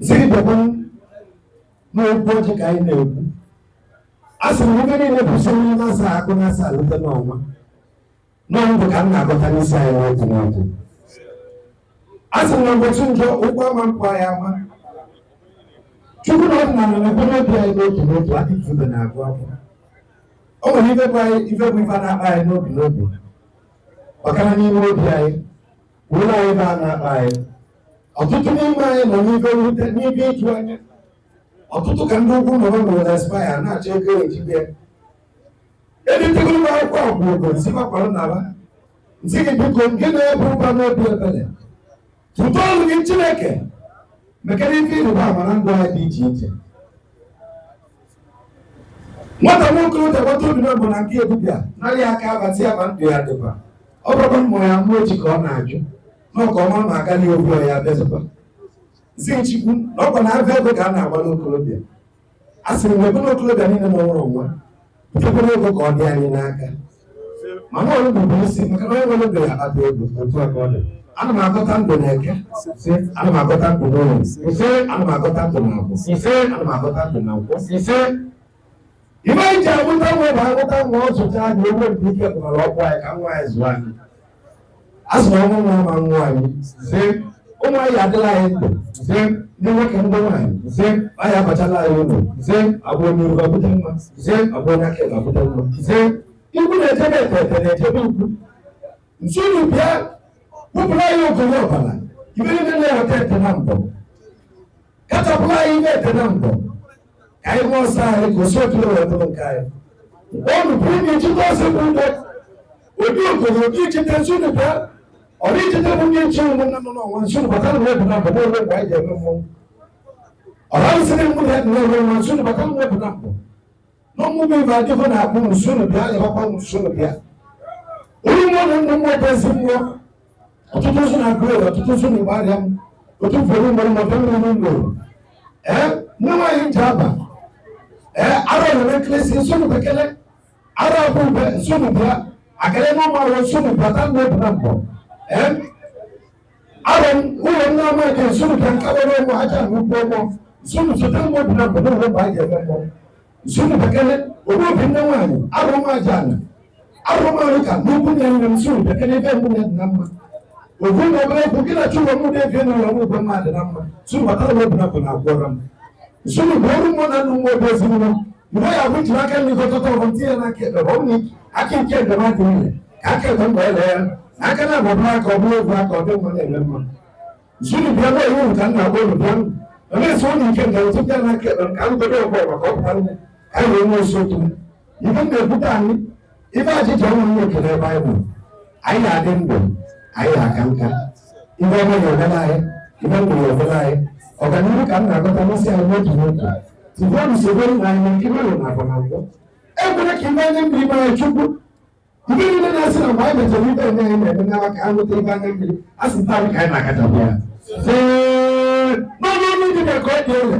[SPEAKER 8] Ziri bịakwa n'okwu ọjị ka anyị na-ekwu. A sị m ibe niile bụ sị onye na-asa akụ na-asa alụte n'ọnwa. N'ọnụ ndụ ka m na-agọta n'isi anyị n'otu n'otu.
[SPEAKER 5] A sị na ụbọchị njọ ụkwụ ama mkpụ anyị ama. Chukwu na ọdịnala na-ekwe n'obi anyị n'otu n'otu adịghị ube na-agụ akwụkwọ. O nwere ife bụ anyị ife bụ ife a na-akpa anyị n'obi n'obi. Ọkara n'ime obi anyị, wụrụ anyị ife a na-akpa anyị. Ọtụtụ n'ime anyị nọ n'ife mwute n'ife iju anya. Ọtụtụ ka ndị ugwu nọrọ nwere na spaya na-achọ ego ejibe ya. Editegoro m akwụkwọ ọgwụ ogo nsi gbakwara naba. Nsị gị biko gị na-ebu ụba n'obi ebere. Tụtụ ọnụ gị Chineke mekere ife ịrịba ama na ndụ anyị dị iche iche. Nwata nwoke otu agbata obi na bụ na nke ebubịa narị aka abatị ya ma ndụ ya dịkwa. Ọ bụrụkwa mmụọ ya mmụọ echi ka ọ na-ajụ na ọka ọma ma aga n'ihu ya bịazikwa. Nsị Chukwu na ọkwa na afọ ego ka a na-agba n'okorobịa. A sịrị m ebe n'okorobịa niile nọrọ onwe nchekwara ego ka ọ dị anyị n'aka. Mana ọrụ bụ isi maka na onye nwere ndụ ya akpata ego.
[SPEAKER 6] Otu a ka ọ dị.
[SPEAKER 5] Ana m agọta ndụ na eke.
[SPEAKER 6] Ise.
[SPEAKER 5] Ana m agọta ndụ n'ụlọ.
[SPEAKER 6] Ise.
[SPEAKER 5] Ana m agọta ndụ na agwụ.
[SPEAKER 6] Ise.
[SPEAKER 5] Ana m agọta ndụ na nkwọ.
[SPEAKER 6] Ise.
[SPEAKER 5] Ibe anyị ji amụta nwa bụ amụta nwa ọ zụcha anyị onwe nke ike gwara ọkpụ anyị ka nwa anyị zụọ anyị. A sị na ọnwụ nwa ma nwa anyị.
[SPEAKER 6] Ise.
[SPEAKER 5] Ụmụ anyị adịla anyị ndụ.
[SPEAKER 6] Ise.
[SPEAKER 5] Ndị nwoke ndị nwaanyị.
[SPEAKER 6] Ise.
[SPEAKER 5] Anyị abachala anyị ụlọ.
[SPEAKER 6] Ise.
[SPEAKER 5] Abụ onye uru abụta nwa.
[SPEAKER 6] Ise.
[SPEAKER 5] Abụ onye aka ebe abụta nwa.
[SPEAKER 6] Ise.
[SPEAKER 5] Ikwu na-echebe ete ete na-echebe ikwu. Nsunu bịa wepụrụ anyị okoro ọbara. Ibe niile na-eweta ete na mbọ. Kachapụrụ anyị ibe ete na mbọ. Ka anyị nwee ọsọ anyị ka osi otu wee bụrụ nke anyị. Ọnụ bụrụ na echite ọsọ bụ udo. Obi okoro obi ichite nsunu bịa. Ọ dị ichite bụ ndị nche ụmụnna nọ n'ọnwa nsunu bata na wepụ na mbọ n'oge mgbe anyị ji eme mmọnwụ. Ọha nsiri mụ na ya dị n'ọnwa nwa nsunu bata na wepụ na mbọ. N'ọmụmụ ibe adịghị na-akpụ nsunu bịa ịghọkwa nsunu bịa. Onye mmụọ na ndụ mmụọ bụ ezi mmụọ. Ọtụtụ nsọ na grade, ọtụtụ nsọ na igbe arịa m. Otu ụfọdụ mgbere maka mmiri mgbere. Ee, nne nwaanyị nje aba. Ee, arọ na ekelesi nsọ na bekele. Arọ abụ ube nsọ na bịa. Akele na ụmụ arọ nsọ na bịa ta ndụ na mbọ. Ee, arọ m ụlọ m na-ama eke nsọ na bịa nka were ụmụ aja na ukwu ụmụ. Nsọ na sote mmụọ bi na mbọ n'ụlọ mgbe anyị ga-eme mmụọ. Nsọ na bekele, obi obi nne nwaanyị, arọ m aja ana. Arụmarụ ka n'ukwu na nne m si bekele ebe mbụ na dị na mma. Ofu na obere okwu gị na chụwa mụ na-ebi n'ụlọ m ugbo mmadụ na mma. Suru batara m obi na bụ na agwọrọ m. Suru bụ ọrụ mmụọ na nnu mmụọ bụ ezinụlọ. Mgbe ya bụ jiri aka nri gọtọta ọrụ tinye n'aka ekpe ọ bụ na aka nke ekpe m adị nwunye ka aka ekpe m wee lee ya. Na aka na abụ aka ọ bụrụ ofu aka ọ dị mma na-eme mma. Suru bịa bụ iwu ka nna agwa ụlọ bịa m. Ọ na-esi ụlọ ike m ga-etu bịa n'aka ekpe m ka m godo ọgbọ maka ọ pụtara m ka anyị wee nwee osi otu m. Ife m na-ekwute anyị ife achịcha ọnwụ nne ekele ebe anyị bụ anyị na-adị ndụ anyị na-aka nka ife ọma ga-emere anyị ife ndụ ga-emere anyị ọganihu ka m na-agọta n'isi anyị n'otu n'otu tifọnụ sobere na anyị nke mere na afọ na nkwọ ekwere ka ife anya mmiri mara chukwu ndị niile na-asị na mgbe anyị mechara ife enye anyị na-eme n'awa ka ha nweta ife anya mmiri a sị nta anyị ka anyị na-akachapụ ya n'ọnụ ọnụ dibịa ka ọ dị ele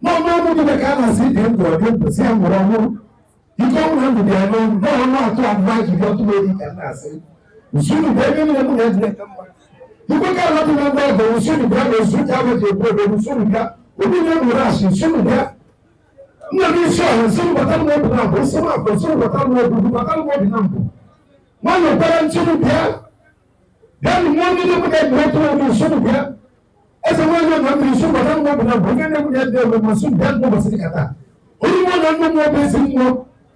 [SPEAKER 5] n'ọnụ ọnụ dibịa ka a na-asị dị ndụ ọ dị ndụ si ya nwụrụ ọnwụrụ ike ọnwụ na ndụ dị ya n'ọnụ n'ọnụ atụ advaịsị dị ọtụ n'obi ka m na-asị usoro bụ ebe niile mụ na ejire ka mma ikwe ka ala dị na ndị ọgọ usoro bịa na osu ka abụ ji ekwu ebe usoro bịa obi na nwere asị usoro bịa nna m isi ọha usoro bata m obi na mbụ isi m afọ usoro bata m obi ugwu bata m obi na mbụ nwanyị kwara nsoro bịa bịa na mmụọ niile mụ na ejire tụ obi usoro bịa eze nwanyị na mmiri usoro bata m obi na mbụ onye na-egwu ya dị ebe ma usoro bịa n'ụbọchị dị ka taa onye mmụọ na ndị mmụọ bụ ezi mmụọ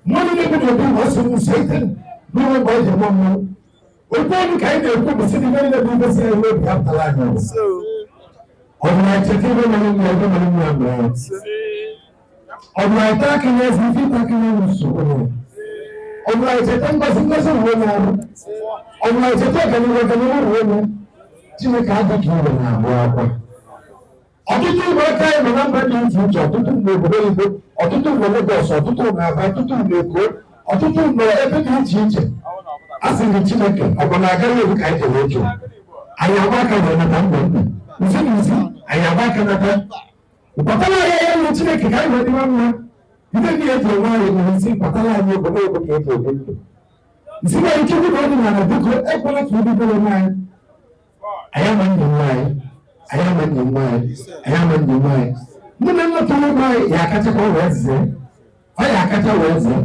[SPEAKER 5] mmadụ na-ekwu na obi ma ọ sị m nso ite n'ụlọ mgbe anyị ji mụọ mmụọ okwu ọnụ ka anyị na-ekwu bụ sị n'ife niile bụ ife si anyị n'obi apụtala anyị ọgụ. Ọ bụ na echeta ife mere mmụọ ife mere mmụọ mere ya. Ọ bụ na ete aka n'ezi ife ịta aka n'elu nsogbu ya. Ọ bụ na echeta ngozi ngozi ruo onye arụ. Ọ bụ na echeta ọganihu ọganihu ruo onye. Chineke adịghị ire na-abụ akwa. Ọtụtụ ụmụ aka anyị nọ na mba dị iche iche ọtụtụ mgbe obodo oyibo ọtụtụ mgbe Lagos ọtụtụ mgbe Aba ọtụtụ mgbe Eko ọtụtụ mgbe ebe dị iche iche a sị gị Chineke ọ bụ na agaghị ebu ka anyị jere ịjụ anyị agba aka wee nata mbọ ndụ nsi na nsi anyị agba aka nata kpatara anyị ya na Chineke ka anyị wee dịwa mma ibe ndị eji enwe anyị na nsi kpatara anyị obodo obodo ka eji ebi ndụ nsi na Chukwu na ọdịnala biko ekwela ka ibibere anyị anyị ama ndụ nwa anyị anyị ama ndụ nwa anyị anyị ama ndụ nwa anyị ndị na nna tụrụ ụmụ anyị ya akachakwa wee zee ọ ya akacha wee zee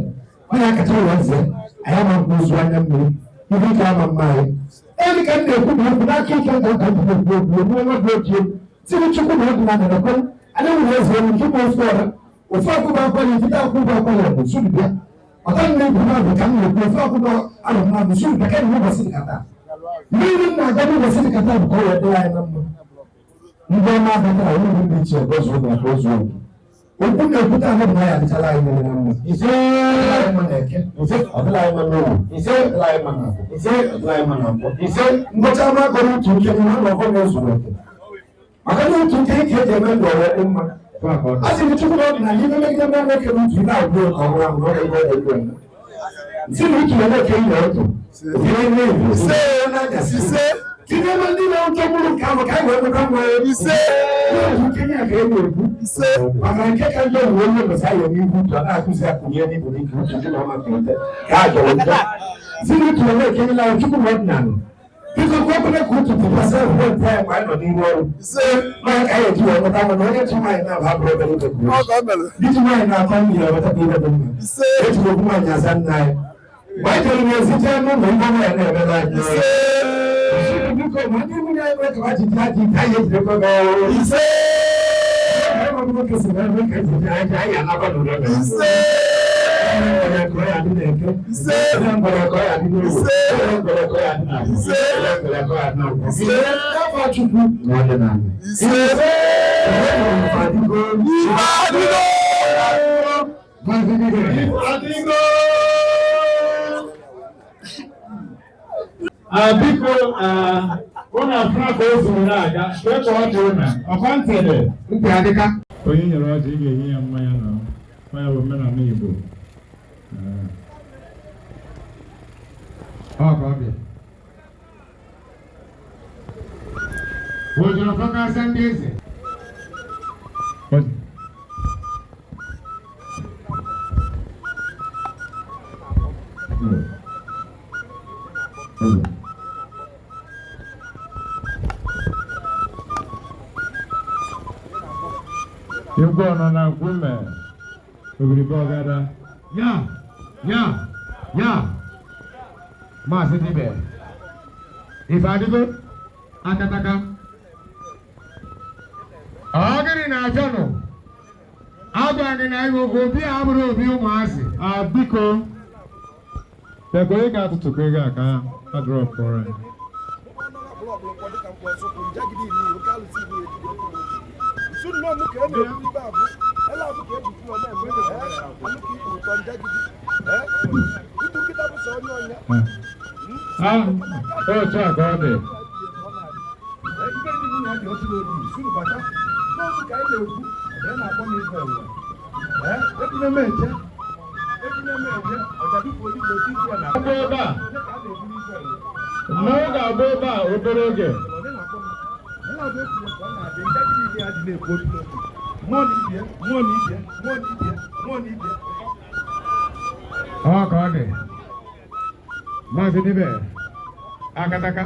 [SPEAKER 5] ọ ya akacha wee zee anyị ama mkpu ozu anya mmiri ibe ike ama mma anyị Onye ka m na-ekwu na okwu n'aka ike ka nka m ekwu okwu okwu nwa dị okie tiri Chukwu na ọdụ na anakọ anyị nwere eze elu nke bụ ofe ọra ofe ọkụba akwara ifite akwụba akwara bụ suru bịa ọta m na-ekwu na bụ ka m na-ekwu ofe ọkụba alụ m na suru bịa kemgbe ụbọchị dị ka taa. Mmiri m na-aga n'ụbọchị dị ka taa bụ ka ọ wee dịrị anyị na mma. Ndị ọma abatara onye bụ ndị iche gọzuo na gọzuo oke. Okwu na-ekwute ahụ bụ na ya adịchala anyị niile na mma. Ise anyị mma na eke, ise ọdịla anyị mma n'owu, ise ọdịla anyị mma n'afọ, ise ọdịla anyị mma na nkwọ, ise ngwọcha ama akọrọ otu nke na ụlọ ọkọ na-ezuru oke. Maka na otu nke ike eji eme ndụ ọrụ dị mma. A sị m Chukwu na ọdịnala ife megide mma nwoke na otu ife abụọ ka ọ nwụrụ anwụ n'ọrụ ebe ọ dị elu. Si na utu na-eke ihe otu. Ihe na-ebu. Ise n'anyasị. Ise. Tinye ebe ndị na-oke mkpụrụ nke ahụ ka anyị wee nweta mma ya. Ise. N'otu nkenye a ka e na-ekwu. Ise. Maka nke ka njọ bụ onye mbọsị ayọ n'ihu utu a na-akụzi akụnye n'ibu n'ike utu dị na ọma ka ete ka a jọrọ njọ. Si na utu na-eke nyela anyị Chukwu na ọdịnala. Biko ka ọ bụla ka utu pụtasị akwụkwọ nte anyị mgbe anyị nọ n'ihu ọrụ. Ise. Maka ka anyị eji wee nweta mma na onye tụ nwaanyị na-abụ abụrụ obere ibe kwuru. Dịtụ nwaanyị na-akọ mmiri eweta ka ibe dị mma. Ejiri okwu nwaanyị aza nna anyị. Mgbe anyị jere n'ezi jee n'ụlọ ihe ọma ya na-emere anyị. Biko ma ndị nwunye anyị nwere ka ha ji ji ji anyị ejidekwa gị ọrụ. Ise. Nwoke si na ebe ka eji ji anyị anyị anakwa n'ụlọ na. Ise. Onye ka ọ ya dị na-eke. Ise. Onye mgbere ka ọ ya dị n'owo. Ise. Onye mgbere ka ọ ya dị n'afọ. Ise. Onye mgbere ka ọ ya dị n'afọ. Ise. N'afọ Chukwu na ọdịnala. Ise. Ifeadigo. Ifeadigo. Ifeadigo.
[SPEAKER 6] Biko, ụnụ afra ka o zuru na-aga kee ka ọ dị ụna ọkwa ntị dị
[SPEAKER 5] Ntị adịka.
[SPEAKER 6] Onye nyere ọjị, ị ga-enye ya mmanya na mmanya bụ omenala Igbo.
[SPEAKER 5] Ọ ka ọ bịa.
[SPEAKER 6] O juru fọkasị ndị eze. Igwe ọ nọ na nkume ogiribo ọgada.
[SPEAKER 5] Ya, ya, ya. Maazị Dibia. Ife adịgo akataka.
[SPEAKER 6] Ọ gịnị na-achọ nụ? Agwa gị na igwe obi a abụrụ obi ụmụazị. Biko, bịakwa onye ga-atụtụkọ ego a ka a drọpụrụ ya. Ah, otu a ka ọ dị. Agba ebe a. Mmanwụ ga-agba ebe a obere oge.
[SPEAKER 5] Ọ ka ọ dị. Maazị Dibia. Akataka.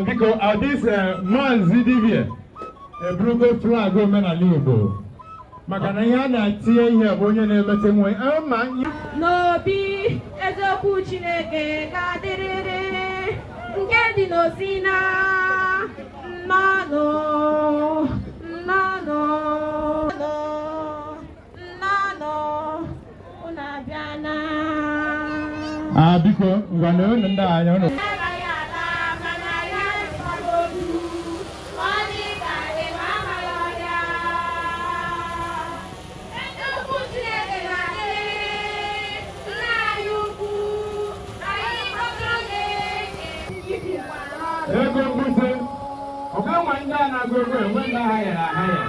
[SPEAKER 6] Biko, this Maazị Dibia eburugo flag omenala Igbo. Maka na ihe a na-etinye ihe bụ onye na-emete nwe ma
[SPEAKER 9] N'obi eziokwu Chineke ga-adịrịrị nke dị n'Osina nnọnụ nnọnụ nnọnụ unu abịana.
[SPEAKER 6] Biko, ngwa na unu ndị anya unu.
[SPEAKER 9] Agaghị ala mana ya nsogbu ọ dị ka ịma amaghị ọhịa. Eziokwu Chineke na-adịrịrị nna anyị ukwu anyị kpọtụrụ gị.
[SPEAKER 6] Ego mbute. Ọka nwa ndị a na-agụ ego enwe ndị agha yara agha ya.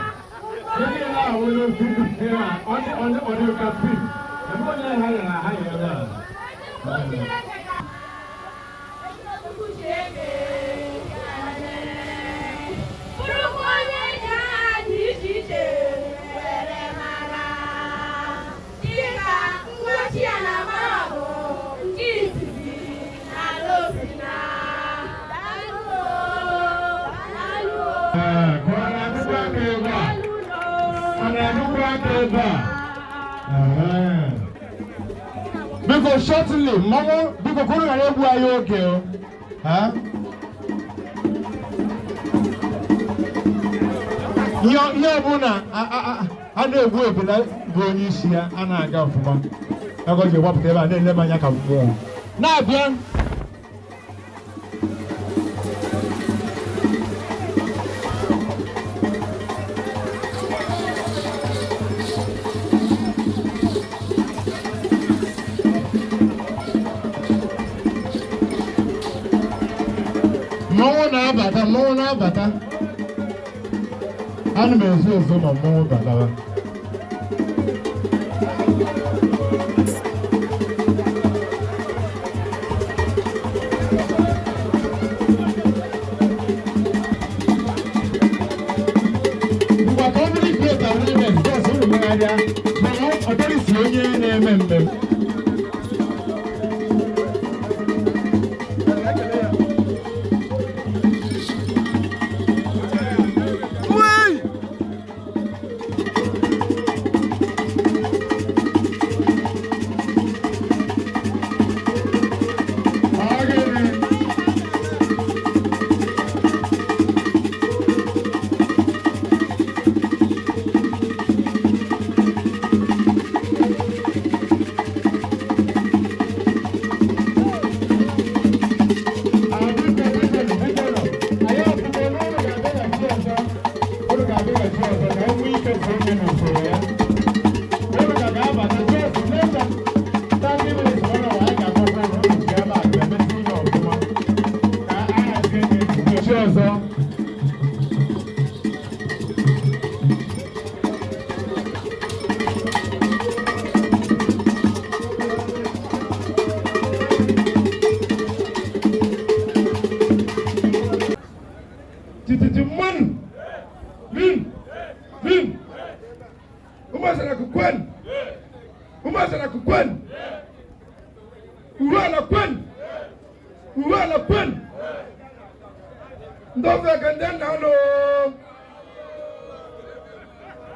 [SPEAKER 6] Ndị niile ahụ onye otu ndị a ọ dị ka pim. Ebe onye agha yara agha ya ebe a.
[SPEAKER 9] Bụrụkwa onye ji aha dị iche iche were mara dịka ngwachi ya na mara bụ nke izizi n'ala Osina. Daalụ o, daalụ o.
[SPEAKER 6] Ee, ka ọ na-agụkwa aka ebe a. Ọ na-agụkwa aka ebe a. Ee. Biko shortly, mmanwụ biko ka unu ghara egbu anyị oge o. Ha?
[SPEAKER 3] Ihe ọbụla a na-egbu ebula bụ onye isi ya a na-aga ọfụma. Ego ji gbapụta ebe a na-ele m anya ka mmụọ na-abịa. Mmọnwụ na-abata, mmọnwụ na-abata. Ana m ezo ezo ma mmọnwụ batawa. Ngwa, ka ọ bụrụ create awareness, just unu megharịa, mana ọ dịrịsị onye na-eme mmemme. Ọzọ.
[SPEAKER 5] Tititi mmanụ rin rin. Ụmụazara kwen, ụmụazara kwen, uwe ala kwen, uwe ala kwen. Ndị ofe ka ndị nna nọ,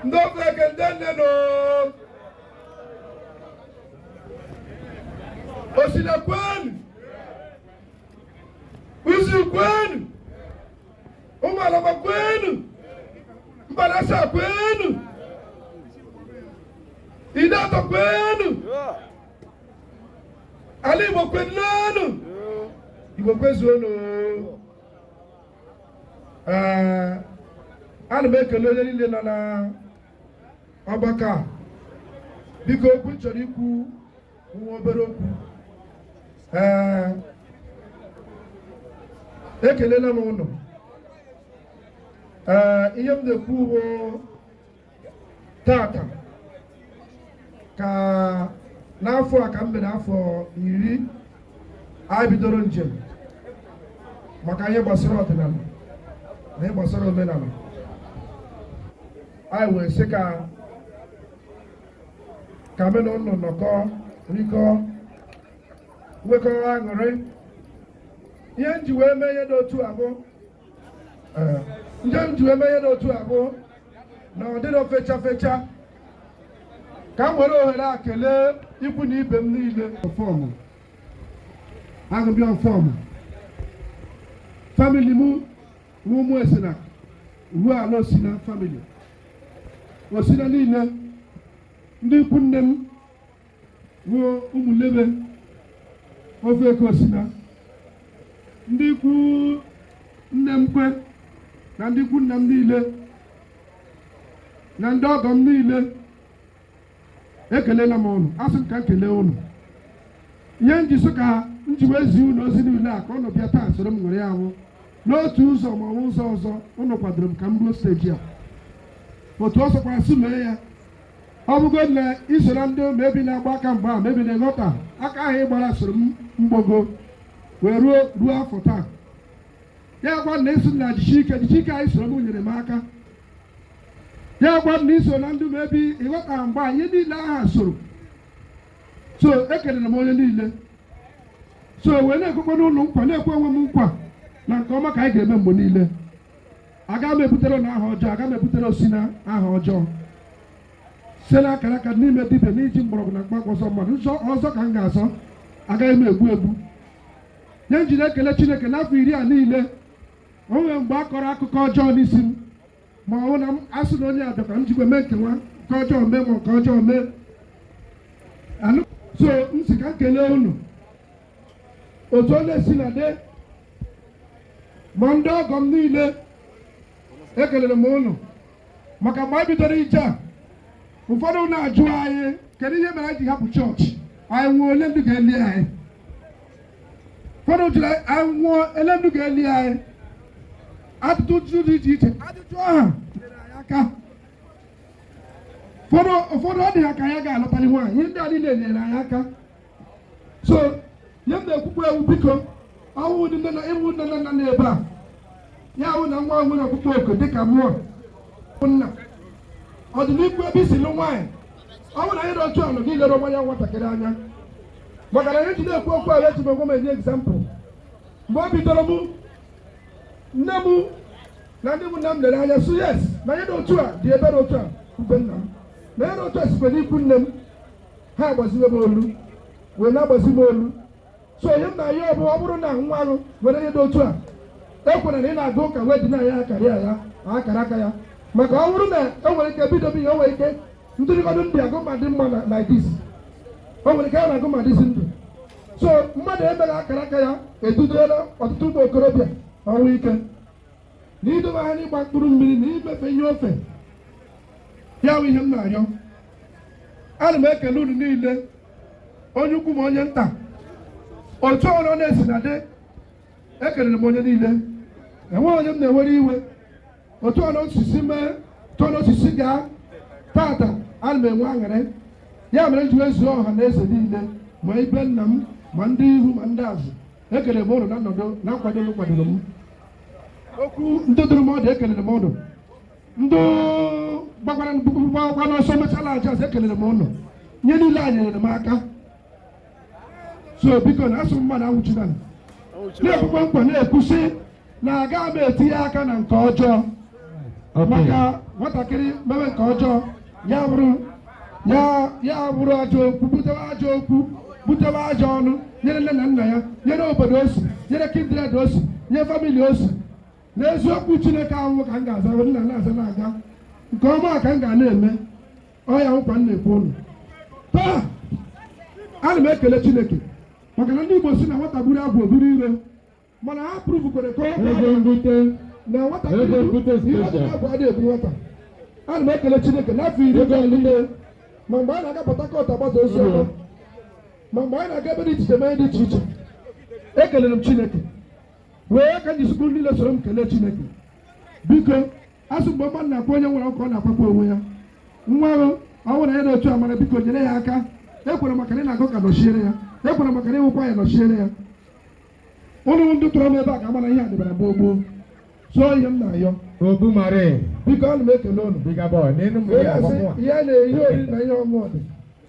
[SPEAKER 5] ndị ofe ka ndị nne nọ. Osina kwen, uzi kwen, ụmụalaba kwenu, mbalasa kwenu, Ideato kwenu, ala Igbo kwenunu, Igbo kwezuonu. Ee, ana m ekele onye niile nọ na ọgbakọ a. Biko, okwu m chọrọ ikwu nwa obere okwu. Ee, ekelela m ụnụ. Ee, ihe m na-ekwu bụ tata ka n'afọ a ka m mere afọ 10 anyị bidoro njem maka ihe gbasara ọdịnala na ihe gbasara omenala. Anyị wee sị ka mụ na ụnụ nọkọ, rikọ, nwekọọ aṅụrị. Ihe m ji wee mee ihe dị otu a bụ, nje m ji wee mee ihe dị otu a bụ na ọ dịrọ fecha fecha. Ka m were ohere a kelee ikwu na ibe m niile. Fọmụ agụbịa fọmụ family m nwa ụmụ esina ruo ala Osina family, Osina niile, ndị ikwu nne m ruo ụmụlebe ofe eke Osina, ndị ikwu nne m kwe na ndị ikwu nna m niile na ndị ọgọ m niile, ekelela m ụnụ. Asị m ka m kelee ụnụ. Ihe nji sị ka m ji wee zie ụnụ ozi niile a ka ụnụ bịa taa soro m ṅụrị ahụ n'otu ụzọ ma ọ bụ ụzọ ọzọ, ụnụ kwadoro m ka m ruo stage a. Otu ọ sọkwara sị mee ya, ọ bụgo na isoro ndị mebi na-agba aka mgbe a mebi na-eghọta aka ahụ ịgbara soro m mgbogo wee ruo afọ taa. Ya gwa na esi na jichi ike, jichi ike anyị soro m nyere m aka. Ya gwa na iso na ndị mebi ịghọta mgbe a ihe niile aha soro. So ekelere m onye niile so wee na-ekwekwa n'ụlọ nkwa, na-ekwe onwe m nkwa na nke ọma ka anyị ga-eme mgbe niile. Aga m ebutere na aha ọjọọ, aga m ebutere Osina aha ọjọọ site n'akara aka n'ime dibịa n'iji mgbọrọgwụ na mkpa ọzọ mmadụ nzọ ọzọ ka m ga-azọ. Agaghị m egbu egbu nye m ji na-ekele Chineke n'afọ 10 a niile. O nwere mgbe a kọrọ akụkọ ọjọọ n'isi m. Ma ọ bụ na m asị na onye a bịakwa m jikwa mee nke nwa nke ọjọọ mee, ma nke ọjọọ mee anụ. So m si ka m kelee unu otu ọ na-esi na dị, ma ndị ọgọ m niile, ekelere m unu maka mgbe anyị bidoro ije a. Ụfọdụ na-ajụ anyị, kedu ihe mere anyị ji hapụ chọọchị anyị? Nwụọ, ole ndị ga-eli anyị? Ụfọdụ jụrụ anyị, nwụọ, ele ndị ga-eli anyị? Ajụjụ dị iche iche, ajụjụ ahụ nyere anyị aka. Ụfọdụ ọ dị ha ka ya ga-alụtali nwaanyị. Ihe ndị a niile nyere anyị aka. So ihe m na-ekwukwa ewu, biko, ọnwụ ndị nne na ịwụ nne na nna n'ebe a, ya hụ na nwa nwere ọkpụkpọ oku dịka mụọ nna ọdịnihu ebe isi lụ nwaanyị, ọ bụrụ na anyị dị otu ọnụ gị lere onwe ya nwatakịrị anya, maka na anyị ji na-ekwu okwu ahụ, eji m onwe m enye example. Mgbe o bidoro mụ, nne m na ndị mụ nna m lere anya, sụ yes, na anyị dị otu a dị ebe dị otu a ube nna m, na anyị dị otu a sikwe n'ikwu nne m. Ha agbaziwe m olu, wee na-agbazi m olu. So onye m na-ayọ ọ bụ, ọ bụrụ na nwa ahụ nwere ihe dị otu a, ekwere na ị na-aga ụka wee dị na ya akara ya akara aka ya, maka ọ bụrụ na e nwere ike bido ihe, o nwere ike ntụrịkọdụ ndị agụ ma dị mma na like this, o nwere ike ya na-agụ ma dịzi ndụ. So mmadụ emeghị akara aka ya edudola ọtụtụ ụmụ okorobịa ọnwụ ike na idobe ha n'ịgba mkpụrụ mmiri na imefe ihe ofe ya bụ ihe m na-arịọ. Ana m ekele unu niile, onye ukwu ma onye nta, otu ọrụ ọ na-esi na dị. Ekelere m onye niile, enweghị onye m na-ewere iwe. Otu ọrụ osisi mee, otu ọrụ osisi gaa tata, ana m enwe aṅụrị. Ya mere m ji wee zuo ọha na eze niile, ma ibe nna m, ma ndị ihu, ma ndị azụ, ekelere m ụnụ na nnọdụ na nkwado unu kwadoro m. Okwu ndị dụrụ m ọdụ, ekelere m ụnụ. Ndị gbakwara gbakwa n'ọsọ mechala aja azụ, ekelere m ụnụ. Ihe niile a nyere m aka. So biko, na asụ mmadụ anwụchina, na-ekwukwe nkwa, na-ekwusị na aga m etinye aka na nke ọjọọ, maka nwatakịrị mewe nke ọjọọ, ya bụrụ ya, ya bụrụ ajọ okwu, butewe ajọ okwu, butewe ajọ ọnụ nyere nne na nna ya, nyere obodo osi, nyere kindred osi, nye family osi. N'eziokwu, Chineke ahụ ka m ga-aza, nna na-aza na-aga nke ọma ka m ga na-eme. Ọ ya nkwa m na-ekwu unu taa. Ana m ekele Chineke maka na ndị Igbo si na nwata gburu agwụ oburu iro, mana ha pruvukwere ka
[SPEAKER 6] Ego mbute.
[SPEAKER 5] na nwatakịrị
[SPEAKER 6] Ego mbute
[SPEAKER 5] ihe
[SPEAKER 6] special.
[SPEAKER 5] agwụ adịghị egbu nwata. Ana m ekele Chineke n'afọ 10
[SPEAKER 6] Ego mbute.
[SPEAKER 5] ma mgbe anyị na-aga Port Harcourt agbasa ozi ọma, ma mgbe anyị na-aga ebe dị iche iche mee dị iche iche, ekelere m Chineke wee ka njisikwu niile soro m kelee Chineke. Biko, asụ mgbe mmadụ na-akwa onye nwere ọkụ, ọ na-akwakwa onwe ya. Nwa ahụ, ọ bụrụ na ya na otu amara, biko nyere ya aka. Ekwere maka na ị na-agụ ka nọchiere ya, ekwere maka na ịwụkwa ya nọchiere ya. Ụlụ ndị tụrụ m ebe a ka amara ihe a dịbara gboo gboo. So ihe m na-ayọ,
[SPEAKER 6] Obu Mare.
[SPEAKER 5] biko, ana m ekele unu.
[SPEAKER 6] Bigger boy. N'enu m
[SPEAKER 5] wee
[SPEAKER 6] ya
[SPEAKER 5] na-asị
[SPEAKER 6] agbamụa.
[SPEAKER 5] ihe a na-ehi oriri na ihe ọṅụṅụ dị,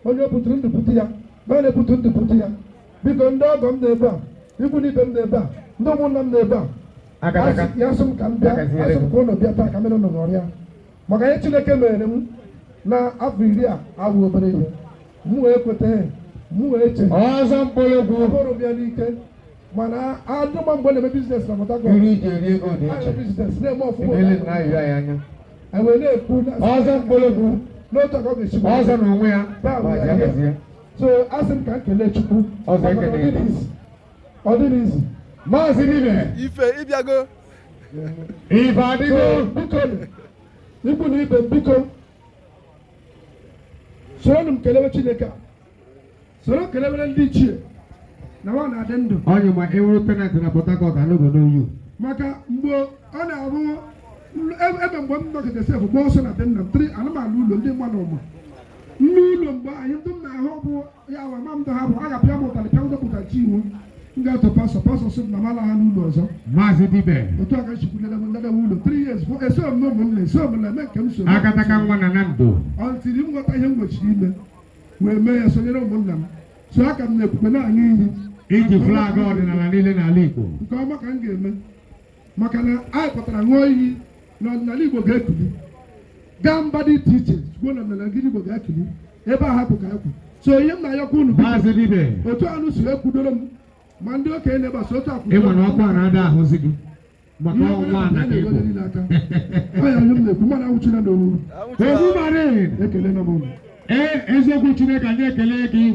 [SPEAKER 5] onye o buturu ndụ bute ya, ma onye na-ebutu ndụ bute ya. Biko, ndị ọgọ m na-ebe a, ikwu na ibe m na-ebe a, ndị ụmụnna m na-ebe a,
[SPEAKER 6] Akataka.
[SPEAKER 5] ya sị m ka m bịa,
[SPEAKER 6] Akaziere
[SPEAKER 5] asị m
[SPEAKER 6] gị.
[SPEAKER 5] ka ụnụ bịa taa ka mere ụnụ ṅụrịa maka ihe Chineke mere m na afọ 10 a awụ obere ihe. M wee kweta, m wee che
[SPEAKER 6] Ọzọ mkpụrụgwụ.
[SPEAKER 5] abụrụ m ya n'ike, mana adụma mgbe na-eme business na Port Harcourt.
[SPEAKER 6] Iri iji eri ego dị iche.
[SPEAKER 5] Na-eme business, na-eme ọfụma.
[SPEAKER 6] Ele na ayọ ya anya.
[SPEAKER 5] Anyị wee na-ekwu na
[SPEAKER 6] Ọzọ mkpụrụgwụ.
[SPEAKER 5] n'otu aka ọ ga-esi wee
[SPEAKER 6] Ọzọ n'onwe ya.
[SPEAKER 5] Taa bụ
[SPEAKER 6] Ma
[SPEAKER 5] ya.
[SPEAKER 6] ya gazie.
[SPEAKER 5] So asị m ka m kelee Chukwu
[SPEAKER 6] Ọzọ
[SPEAKER 5] maka na
[SPEAKER 6] ekele
[SPEAKER 5] ọ dịrị
[SPEAKER 6] gị.
[SPEAKER 5] izi, ọ dịrị izi.
[SPEAKER 6] Maazị Dibe.
[SPEAKER 2] Ife ịbịago.
[SPEAKER 6] Ife adịgo.
[SPEAKER 5] So, biko, ikwu na ibe m, biko soronụ m kelewe Chineke a, soro kelewere ndị ichie na nwa na-adị ndụ.
[SPEAKER 6] Onye ma ewuru tenant na Port Harcourt anọgo n'oyu.
[SPEAKER 5] Maka mgbe ọ na-abụ ebe mgbe m nọgide sef gba ọsọ na be nna m tiri anụmanụ ụlọ ndị mmadụ ụma nne ụlọ, mgbe anyị ndị m na-ahụ bụ ya wa ma m ha bụ a ga-apịa m ụtarị, pịa m dọpụta chi iwu m ga-eto pastọ. Pastọ sị m na m ala ha n'ụlọ ọzọ.
[SPEAKER 6] Maazị Dibe.
[SPEAKER 5] Otu aka nchikwu nledewe ụlọ 3 years, 4, eso m na ụmụnna, eso m na eme nke m so.
[SPEAKER 6] Akataka nwa na Nando.
[SPEAKER 5] Ọntiri m nghọta ihe m nwechiri ime wee mee ya, sonyere ụmụnna m. So aka m na-ekwukwe na-aṅụ iyi.
[SPEAKER 6] Iji flag ọdịnala niile n'ala Igbo.
[SPEAKER 5] Nke ọma ka m ga-eme, maka na anyị pụtara ṅụọ iyi na ọdịnala Igbo ga-ekuli gaa mba dị iche iche, kwuo na ọdịnala Igbo ga-ekuli ebe a hapụ ka ekwu. So ihe m na-ayọkwa unu, biko,
[SPEAKER 6] Maazị Dibe.
[SPEAKER 5] otu anụ si ekwudoro m, ma ndị okenye na-egbasa otu
[SPEAKER 6] Ịma na ọkụ a na-ada ahụzi gị. Maka ọnwa a na
[SPEAKER 5] Ihe
[SPEAKER 6] ịbụ.
[SPEAKER 5] niile aka. Ọ ya onye m na-ekwu, mmadụ anwụchila n'owu.
[SPEAKER 6] Ogbu Marine.
[SPEAKER 5] Ekele na m unu.
[SPEAKER 6] Ee, eziokwu Chineke, anyị ekele gị.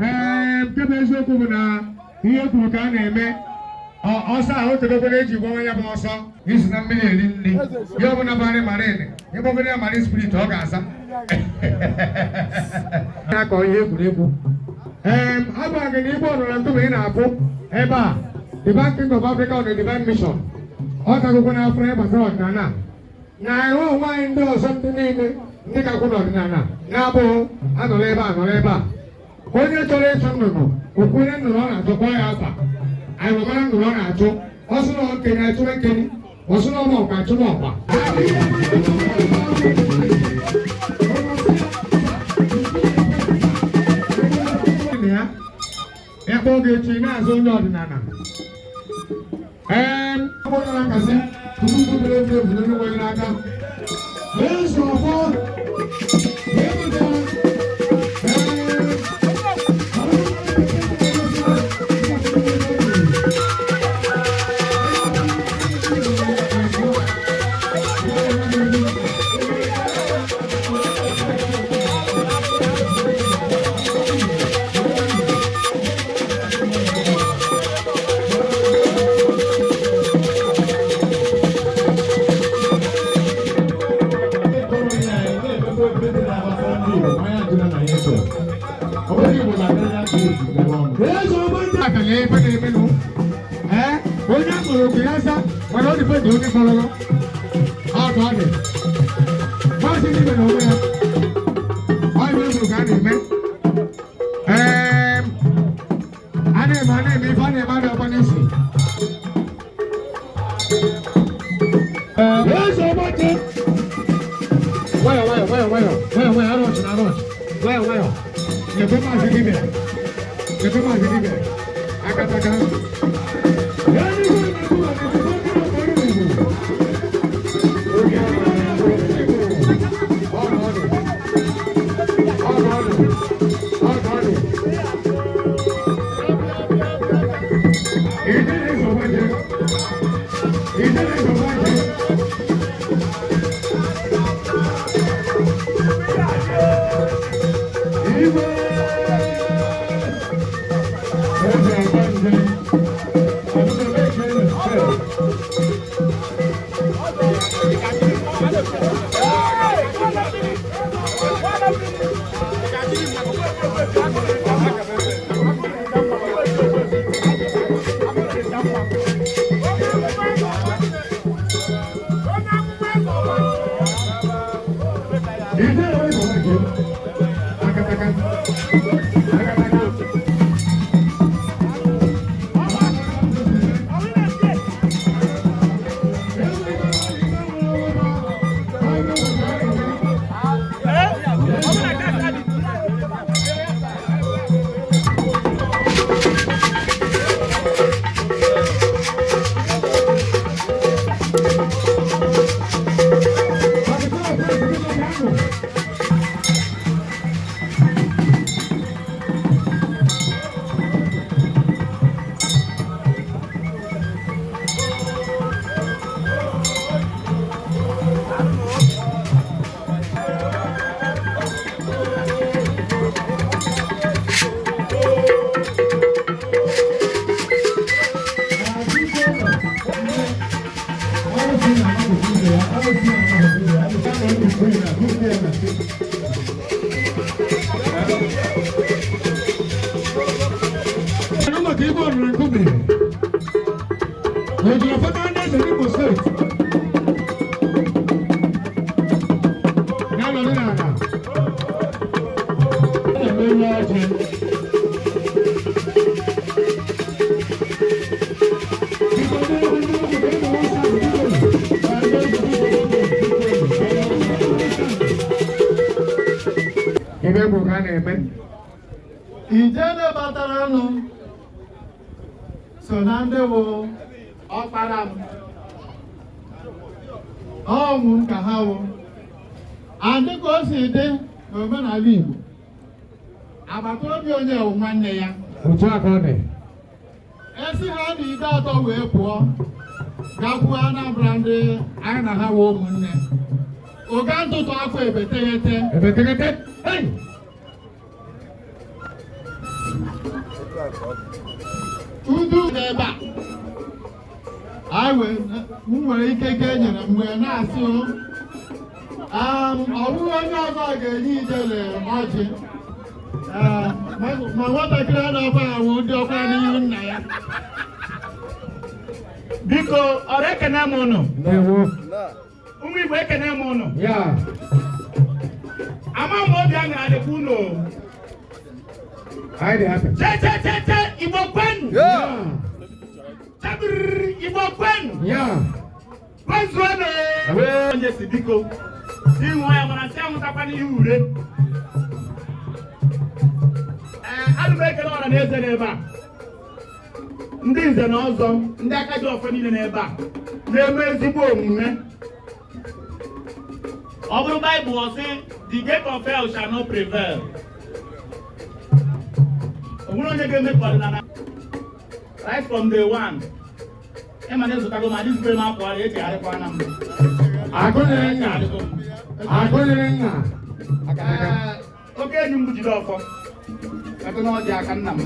[SPEAKER 6] Ee, nke bụ eziokwu bụ na ihe kwuru ka a na-eme. Ọsọ ahụ otegokwere eji gbawa ya bụ ọsọ isi na mmiri eri nri ya ọbụla barị marine ịkpọgoro ya marine spirit ọ ga-aza na-akọ ihe egwuregwu. Ee, agwara gị na igbe ọnọrọ ntụmụ ị na-afụ ebe a, Divine King of Africa on a Divine Mission, ọ gagokwa n'afọ ihe gbasara ọdịnala na ahụ onwe anyị. Ndị ọzọ, ndị niile ndị ka kwụ n'ọdịnala na-abụghị anọrọ ebe a, nọrọ ebe a. Onye chọrọ ịchụ nnụnụ, okwu onye nnụnụ ọ na-achụ, kpọọ ya afa, anyị wemara nnụnụ ọ na-achụ. Ọsụ na nkenye achụrụ nkenye, ọsụ na ọma ọkwa achụrụ ọkwa. Ya ekpe oge echi na-azụ onye ọdịnala. Ee, ọ bụrụ na nkasị tupu mkpụrụ egwu egwu n'onwe gị n'aka. Eze ọfọ, eweta. Ebe na-emenụ ee, onye a kpọrọ oku ya za, mana ọ dịpe dị onye kpọrọ ọ ka ọ dị. Maazị Dibia na onwe ya, ọ ihe kwuru ka a na-eme. Ee, a na-eme ife a na-eme adị ọkwa n'isi. Ee, eze ọgbake, nwayọ nwayọ nwayọ nwayọ nwayọ nwayọ, arọchị na arọchị, nwayọ nwayọ. Lekwe Maazị Dibia, lekwe Maazị Dibia akataka. Maka ibe ọrụrụ nkume ojiri fọta ndị eze n'Imo Steeti ya nọrọ n'ala na-eme ihe ọjị. Ibe bụ ka a na-eme.
[SPEAKER 7] Ijele batara nụ so na ndị bụ ọkpara m, ọmụ m ka ha wụ. Adị ka o si dị n'omenala Igbo, agbata obi onye wụ nwanne ya.
[SPEAKER 6] Otu a ka ọ dị.
[SPEAKER 7] Esi ha na Ideato wee pụọ. Gakwuo Anambra, ndị anyị na ha wee ụmụnne. Ụga ntụtụ akwa ebeteghete.
[SPEAKER 6] Ebeteghete. Hey!
[SPEAKER 7] Udu n'ebe a. Anyị wee m nwere ike ka e nyere m wee na-asị o. Ọ bụghị onye ọzọ ga-enye ijele ọjị. Ee, ma nwatakịrị a na-akwa awụ ndị ọkwa n'ihu nna ya.
[SPEAKER 1] Biko, ọrụ ekene m ụnụ.
[SPEAKER 6] Ndewo.
[SPEAKER 1] Ụmụ Igbo, ekene m ụnụ.
[SPEAKER 6] Ya.
[SPEAKER 1] Ama m obi aṅụrị adịkwa ụnụ o.
[SPEAKER 6] Anyị dị happy.
[SPEAKER 1] Che che che che, Igbo kwenu! Chabiriri, Igbo kwenu!
[SPEAKER 6] Ya.
[SPEAKER 1] Kwezuonụ! Onye si biko si ṅụọ ya, mana si anwụtakwana ihe ure. Ee, ana m ekele ọra na eze n'ebe a, ndị nze na ọzọ, ndị aka ji ọfọ niile n'ebe a na-eme ezigbo omume. Ọ bụrụ Baịbụl, ọ sị, "The gate of hell shall not prevail." O nwere onye ga-eme ka ọdịnala right from day one. Ịma na ịzụtago ma adịzikwe m akwa echegharịkwana m.
[SPEAKER 6] Agụnyere nna. Agụnyere nna.
[SPEAKER 5] Ee, oke enyi m bụ jide ọfọ metụ n'ọjị aka nna m,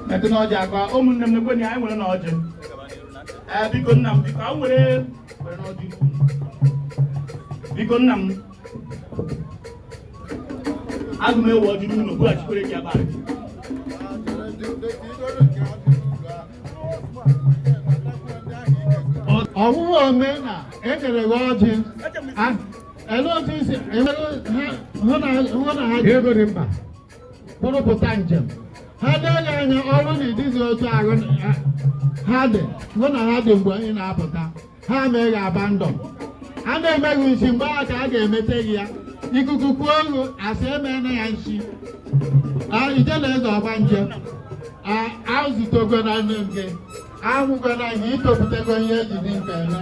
[SPEAKER 5] metụ n'ọjị aka ụmụnne m. Nekwe na anyị nwere n'ọjị. Ee, biko nna m, biko, anyị were were n'ọjị ukwu. Biko nna m, agụ m ewe ọjị n'ụlọ bughachikwere gị ebe a.
[SPEAKER 7] Ọwụwa omena enyere gị ọjị. Ele otu isi hụ na ha ji
[SPEAKER 6] Ego dị mkpa.
[SPEAKER 7] bụrụpụta njem ha na-enye anya ọrụ na ịdịzi otu ahụ ha dị, hụ na ha dị mgbe ị na-apụta, ha mee gị abandon. A na-eme gị nsi mgbe ahụ ka a ga-emete gị ya. Ikuku kwuo olu asị emena ya nsi. Ije na eze ọgba nje azụtogo na nne m gị ahụgo na gị itopụtago ihe eji dị mkpa eme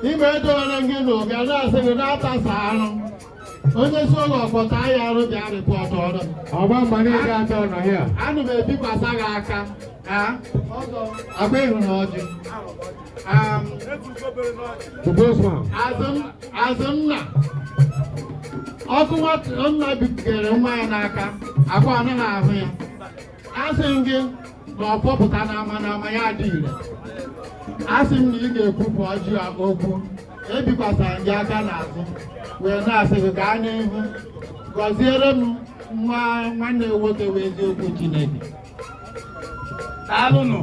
[SPEAKER 7] ime edowere gị na ụga na-asị gị na-atasa arụ onye si ụlọ ọkpọta ya arụ bịa report ọrụ m.
[SPEAKER 6] Ọgba mgba niile atọ nọ here.
[SPEAKER 7] Ana m ebikwasa gị aka ka agba ịhụrụ ọjị.
[SPEAKER 6] The boss man.
[SPEAKER 7] Azụ nna ọkụ nwata nna bipụgere nwa ya n'aka akwa anaghị ahụ ya. Asị m gị na ọ pọpụta n'ama n'ama ya dị ire. Asị m na ị ga-ekwupụ ọjị a okwu. Ebikwasara m gị aka n'azụ wee na-asị gị gaa n'ihu gọziere m nwa nwanne m nwoke wee eziokwu Chineke.
[SPEAKER 5] Daalụnụ.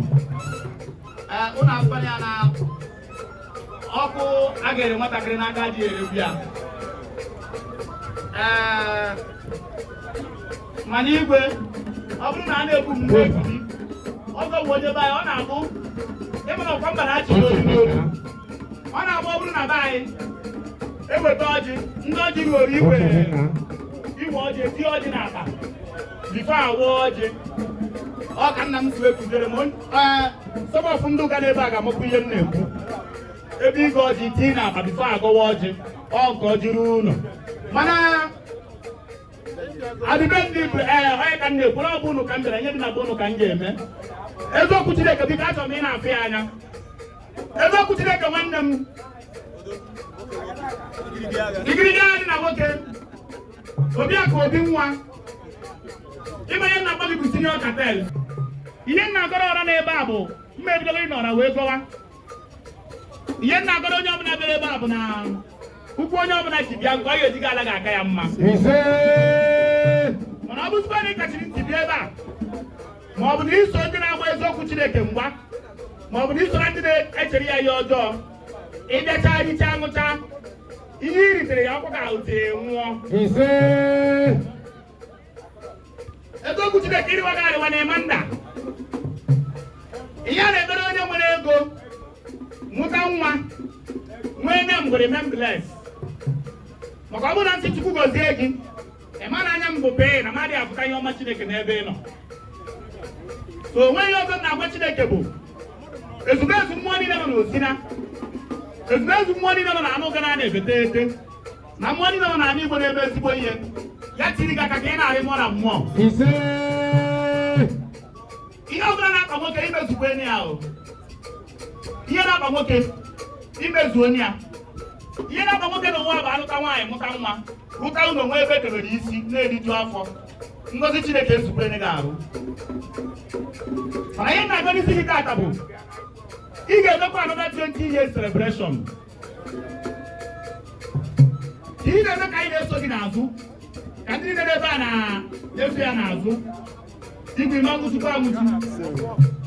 [SPEAKER 5] Ee, ụnụ afụkwana ya na ọkụ a ga-ere nwatakịrị n'aka dị eregbu ya. Ee, mana igwe, ọ bụrụ na a na-ekwu m na-ekuli ọzọ bụ onye be anyị, ọ na-abụ ịmana ọkwa mba na-achị n'olu n'olu. Ọ na-abụ ọ bụrụ na be anyị eweta ọjị, ndị ọjị ruoro iwe iwe ọjị, etinye ọjị n'akpa before awa ọjị. Ọ ka nna m si wee kụziere m. Ee, some of ndị ụka n'ebe a ga-amakwa ihe m na-ekwu. Ebe ige ọjị tinye n'akpa before agọwa ọjị, ọ nke ọjị ruo ụlọ. Mana adịbe ndị bụ ee onye ka m na-ekwu na ọ bụ ụnụ ka m bịara nye dị na be ụnụ ka m ga-eme eziokwu Chineke. Biko, achọrọ m ị na-afụ ya anya. Eziokwu Chineke, nwanne m, igirigi agha dị na nwoke obi akụ obi nwa ime ihe nna gị bụ senior cartel. Ihe nna agọrọ ọra n'ebe a bụ mma ebidogo ịnọra wee gọwa. Ihe nna agọrọ onye ọbụla bịara ebe a bụ na ụkwụ onye ọbụla ji bịa nke ọ ga-eji ga ala ga-aka ya mma.
[SPEAKER 6] Ise.
[SPEAKER 5] Mana ọ bụzikwa na ị kachiri ntị bịa ebe a, ma ọ bụ na iso ndị na-agba eziokwu Chineke mgba, ma ọ bụ na iso na ndị na-echere ya ihe ọjọọ, ịbịacha richa ṅụcha ihe i ritere ya ọkwa ka ute nwụọ.
[SPEAKER 6] Ise.
[SPEAKER 5] Eziokwu Chineke, ịrịwa gị arịwa na-eme nda. Ihe a na-emere onye nwere ego mụta nwa nwee nne m gwere membles, maka ọ bụrụ na ntị Chukwu gọzie gị, ị ma na anya m bụ pee na mmadụ afụta ihe ọma Chineke n'ebe ị nọ. So onwe ihe ọzọ m na-agwa Chineke bụ ezumezu mmụọ niile nọ n'Osina, ezumezu mmụọ niile nọ n'anụ gana na-ebete ete, na mmụọ niile nọ n'ala Igbo na-eme ezigbo ihe ya tiri gị aka ka ị na-arị mmụọ na mmụọ.
[SPEAKER 6] Ise.
[SPEAKER 5] Ihe ọbụla na-akpa nwoke imezukwa enyi ya o.
[SPEAKER 1] Ihe na-akpa nwoke imezu onye ya, ihe na-akpa nwoke na ụwa bụ alụta nwaanyị, mụta nwa, rụta ụlọ, nwe ebe edebere isi na-eriju afọ. Ngozi Chineke ezukwere gị arụ. Mana ihe na-abịa n'isi gị tata bụ ị ga-emekwa another 20 years celebration. Ị na-eme ka anyị na-eso gị n'azụ, ka ndị niile ebe a na-eso ya n'azụ. Igwe ime anwụchukwu anwụchu.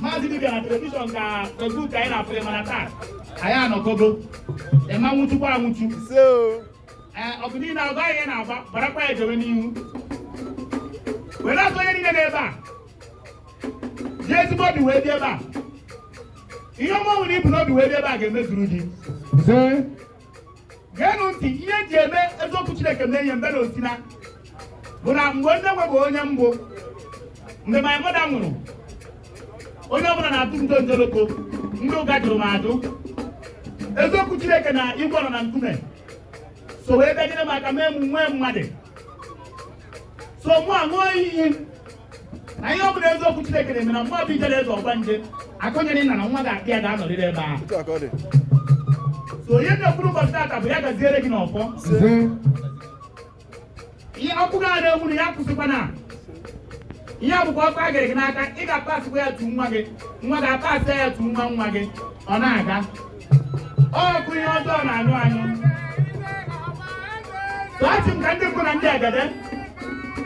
[SPEAKER 1] Maazị dibịa na television ka Facebook anyị na-afụ ya, mana taa anyị anọkọgo eme anwụchukwu anwụchu. Ee, ọgụ niile agba anyị na-agba, barakwa ya jewe n'ihu, were azụ onye niile n'ebe a ji ezigbo obi wee bịa ebe a. Ihe ọma nwere ibu n'obi wee bịa ebe a ga-emezuru gị. Geenụ ntị, ihe eji eme eziokwu Chineke mee ihe mbe na osina bụ na mgbe nne nwe bụ onye mbụ, mgbe my mother nwụrụ, onye ọbụla na-atụ ndo njoloko, ndị ụka jụrụ m ajụ. Eziokwu Chineke na igwe nọ na nkume so wee bịa nyere m aka mee m nwee mmadụ. So mụ aṅụọ iyi na ihe ọbụla eziokwu Chineke na-eme na mmadụ ijere eze ọgbanje akụnyere nna na nwa ga-akpị ya ga-anọrịrị ebe ahụ. So ihe na-ekwuru ụbọchị tata bụ ya gaziere gị n'ọfọ. Ihe ọkụ ga na-enwuru ya kwụsịkwa na ihe a bụkwa ọkụ a gere gị n'aka. Ị ga-apasịkwa ya tu nwa gị, nwa ga-apasị ya tu nwa nwa gị, ọ na-aga ọkụ. Ihe ọjọọ na-anyụ anyụ. So achị m ka ndị mbụ na ndị egede,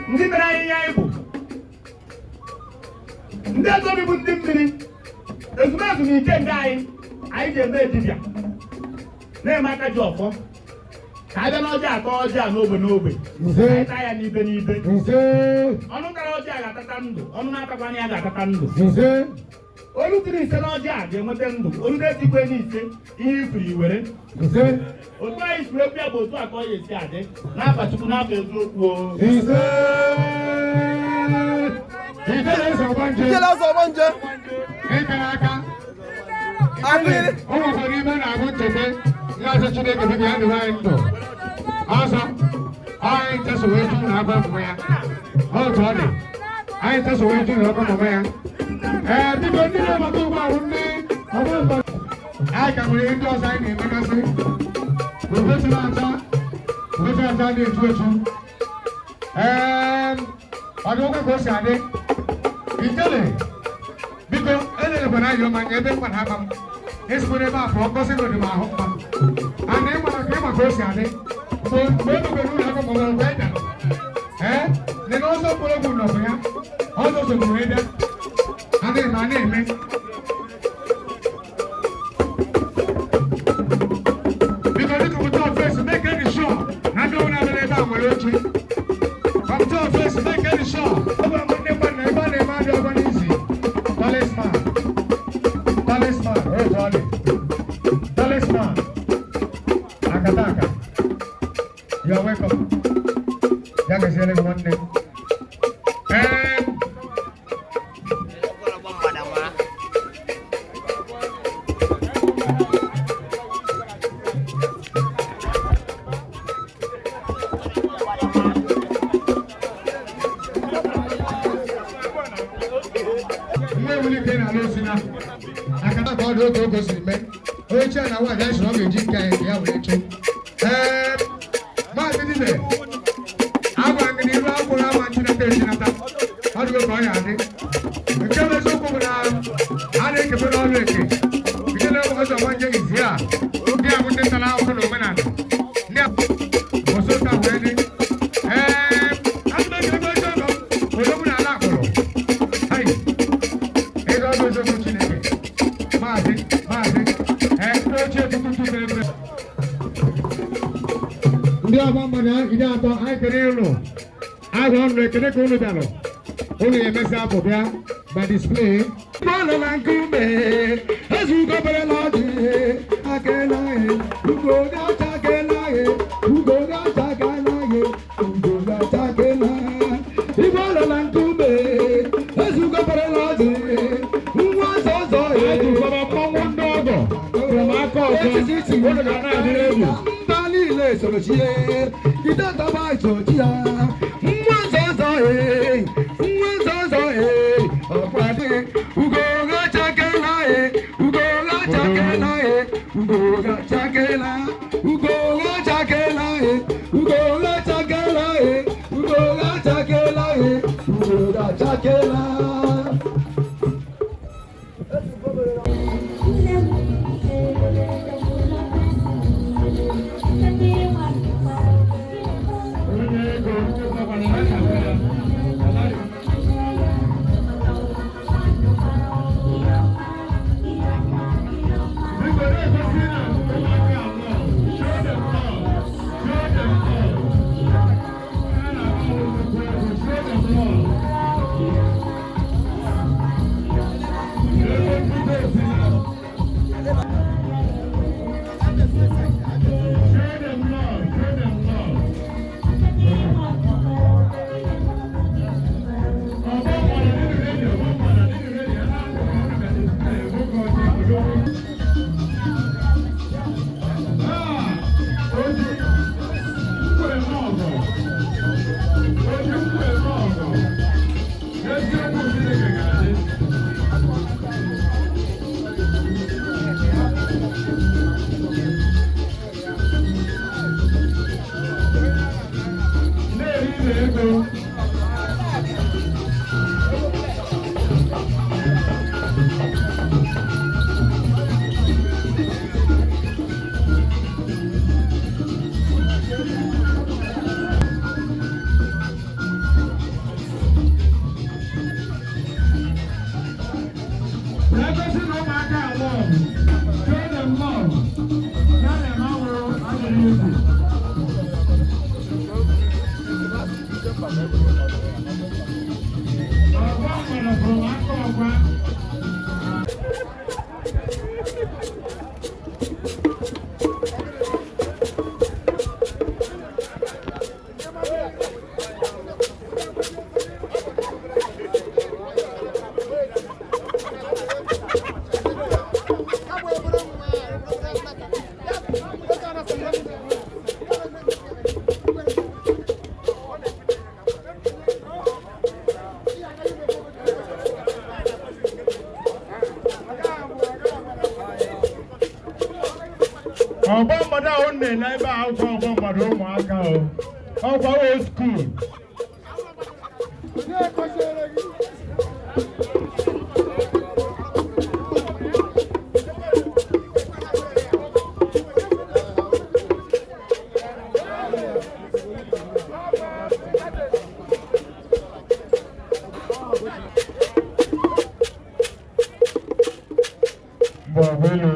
[SPEAKER 1] ndị mere anyị ihe anyị bụ, ndị ezobi bụ ndị mmiri ezumezu na ike nke anyị, anyị ji eme dibịa na-eme aka ji ọfọ, ka a bịa n'ọjọọ atọ ọjọọ a n'ogbe n'ogbe, anyị taa ya n'ibe n'ibe. Ọnụ tara ọjọọ a ga-atata ndụ, ọnụ na-atakwana ya ga-atata ndụ. Olu tiri ise n'ọjọọ a ga-enweta ndụ, olu na-etikwe n'ise ihe ifuru iwere. Otu anyị siri ekwu ya bụ otu a ka ọ ga-esi adị n'afa Chukwu, n'afa eziokwu o.
[SPEAKER 2] Ijele ọzọ ọgbanje.
[SPEAKER 6] Ịkara aka o nwekwara ime na-abụ ncheta ndị Chineke biko ya dịrị anyị ndụ ọzọ. Anyị ncheso wee ju na agwa mmụọ ya otu ọ dị, anyị ncheso wee ju na agwa mmụọ ya. Ee, biko, ndị na-abata ụgbọ ahụ, ndị ọgbọ mba, anyị ka nwere ihe ndị ọzọ anyị na-emegasị. Professional acha, professional acha na-echu echu. Ee, ọ dị ụka ka o si adị. Ijele, biko, elelekwana anyị ọma ebe mkpa na aba m ezigbo ebe a pụọ ngosi n'odi m ahụ mma ana ịmara ka ịma ka o si adị mgbe mgbe e mebere ụlọ akwụkwọ ma ọ bụ mgbe anyị bịara. Ee, nene ọzọ mkpọrọgwụ nọbụ ya ọzọ sogburu wee bịa a na-eme a na-eme. Biko, ndị kọmputa ọfịs, make any sure na ndị ọbụla bịara ebe a nwere oche. Kọmputa ọfịs, make any sure. Ọ bụ ndị mmadụ na ebe a na-eme adị ọgwa n'izi. Talisman, talisman, otu ọ dị. Talisman, akataka, you are welcome. Ya gaziere gị, nwanne. Ee. Nwa ewulike na-alụ osi na akata ka ọ dị oge oge siri mee onye chi na nwaanyị anyị sịrị ọ ga-eji nke anyị ya wee chụ. Ee, maazị Dibe, agwara gị na iru akwụrụ ama nchinata echinata ọ dịgo ka ọ ya adị. Nke bụ eziokwu bụ na a na-ekebe n'ọrụ eke nke na ọzọ gbanje izi a, ndị a bụ ndị tara ahụhụ na omenala ndị a osota wee dị. Ee, ana m ekele oche ọgọ m odogwu na ala akpụrụ. Hai, ego ọgụ eziokwu Chineke. Maazị, maazị, ee, ndị ochie tutu tụtere ebe. Ndị ọgba mmadụ 30 anyị kere ụlọ ahụ ọnụ ekele ka unu bịara, unu ya emesi apụ bịa ma display.
[SPEAKER 5] Mmanụ na nkume ezugo berela ọjị akela ugo gacha akela ugo gacha akela ugo gacha akela igwe ọlọ na nkume ezugo berela ọjị nwa ọzọ ọzọ.
[SPEAKER 6] Ejikwara mmọnwụ ndị ọgọ from aka ọzọ, unu ga na-adịrị egwu.
[SPEAKER 5] Mba niile soro chie idetaba isochi ya nwa ọzọ ọzọ ee, nwa ọzọ ọzọ ee, ọkwa dị ugo gachakela ee, ugo gachakela. achakela e, obodo achakela.
[SPEAKER 3] Ọgbọ mmadụ ahụ na-ele ebe a akwụkwọ ọgbọ mmadụ ụmụaka o ọkwa old school. Mgbe elu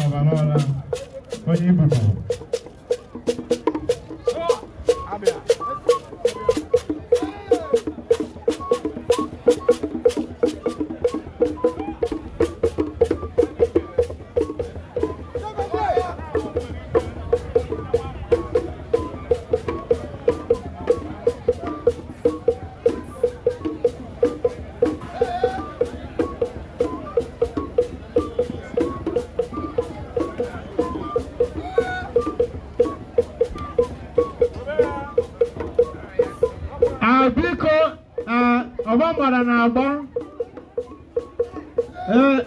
[SPEAKER 3] ọbara onye ibubo. Biko, ọgbọ mgbada na-agba. Ee.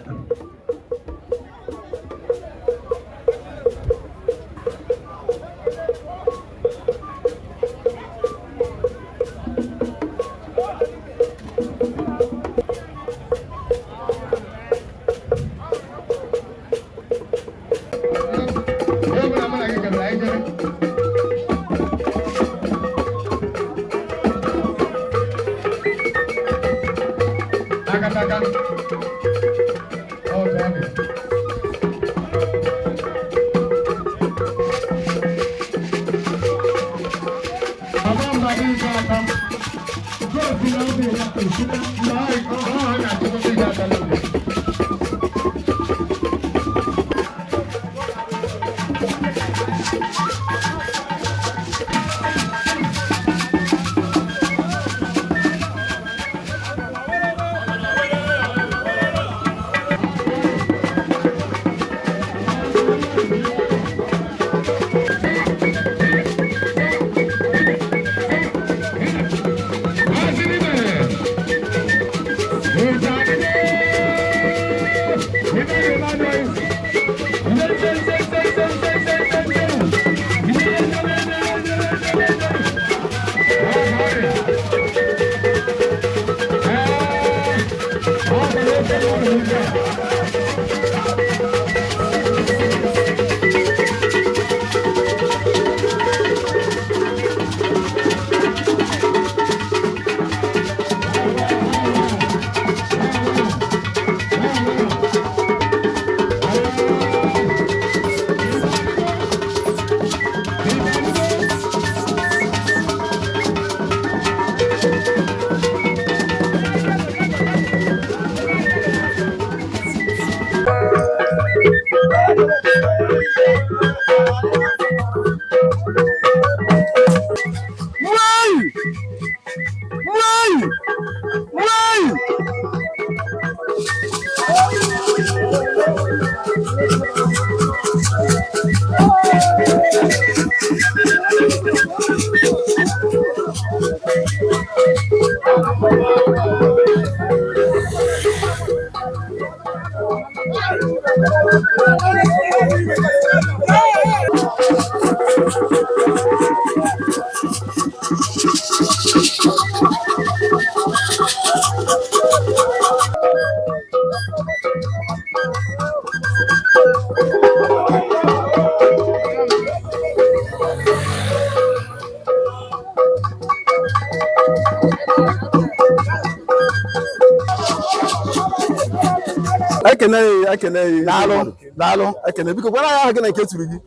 [SPEAKER 2] Ekene ya, ekene ya.
[SPEAKER 10] Daalụ, daalụ.
[SPEAKER 2] Ekene, biko gwara ya aha gị na nke turu gị.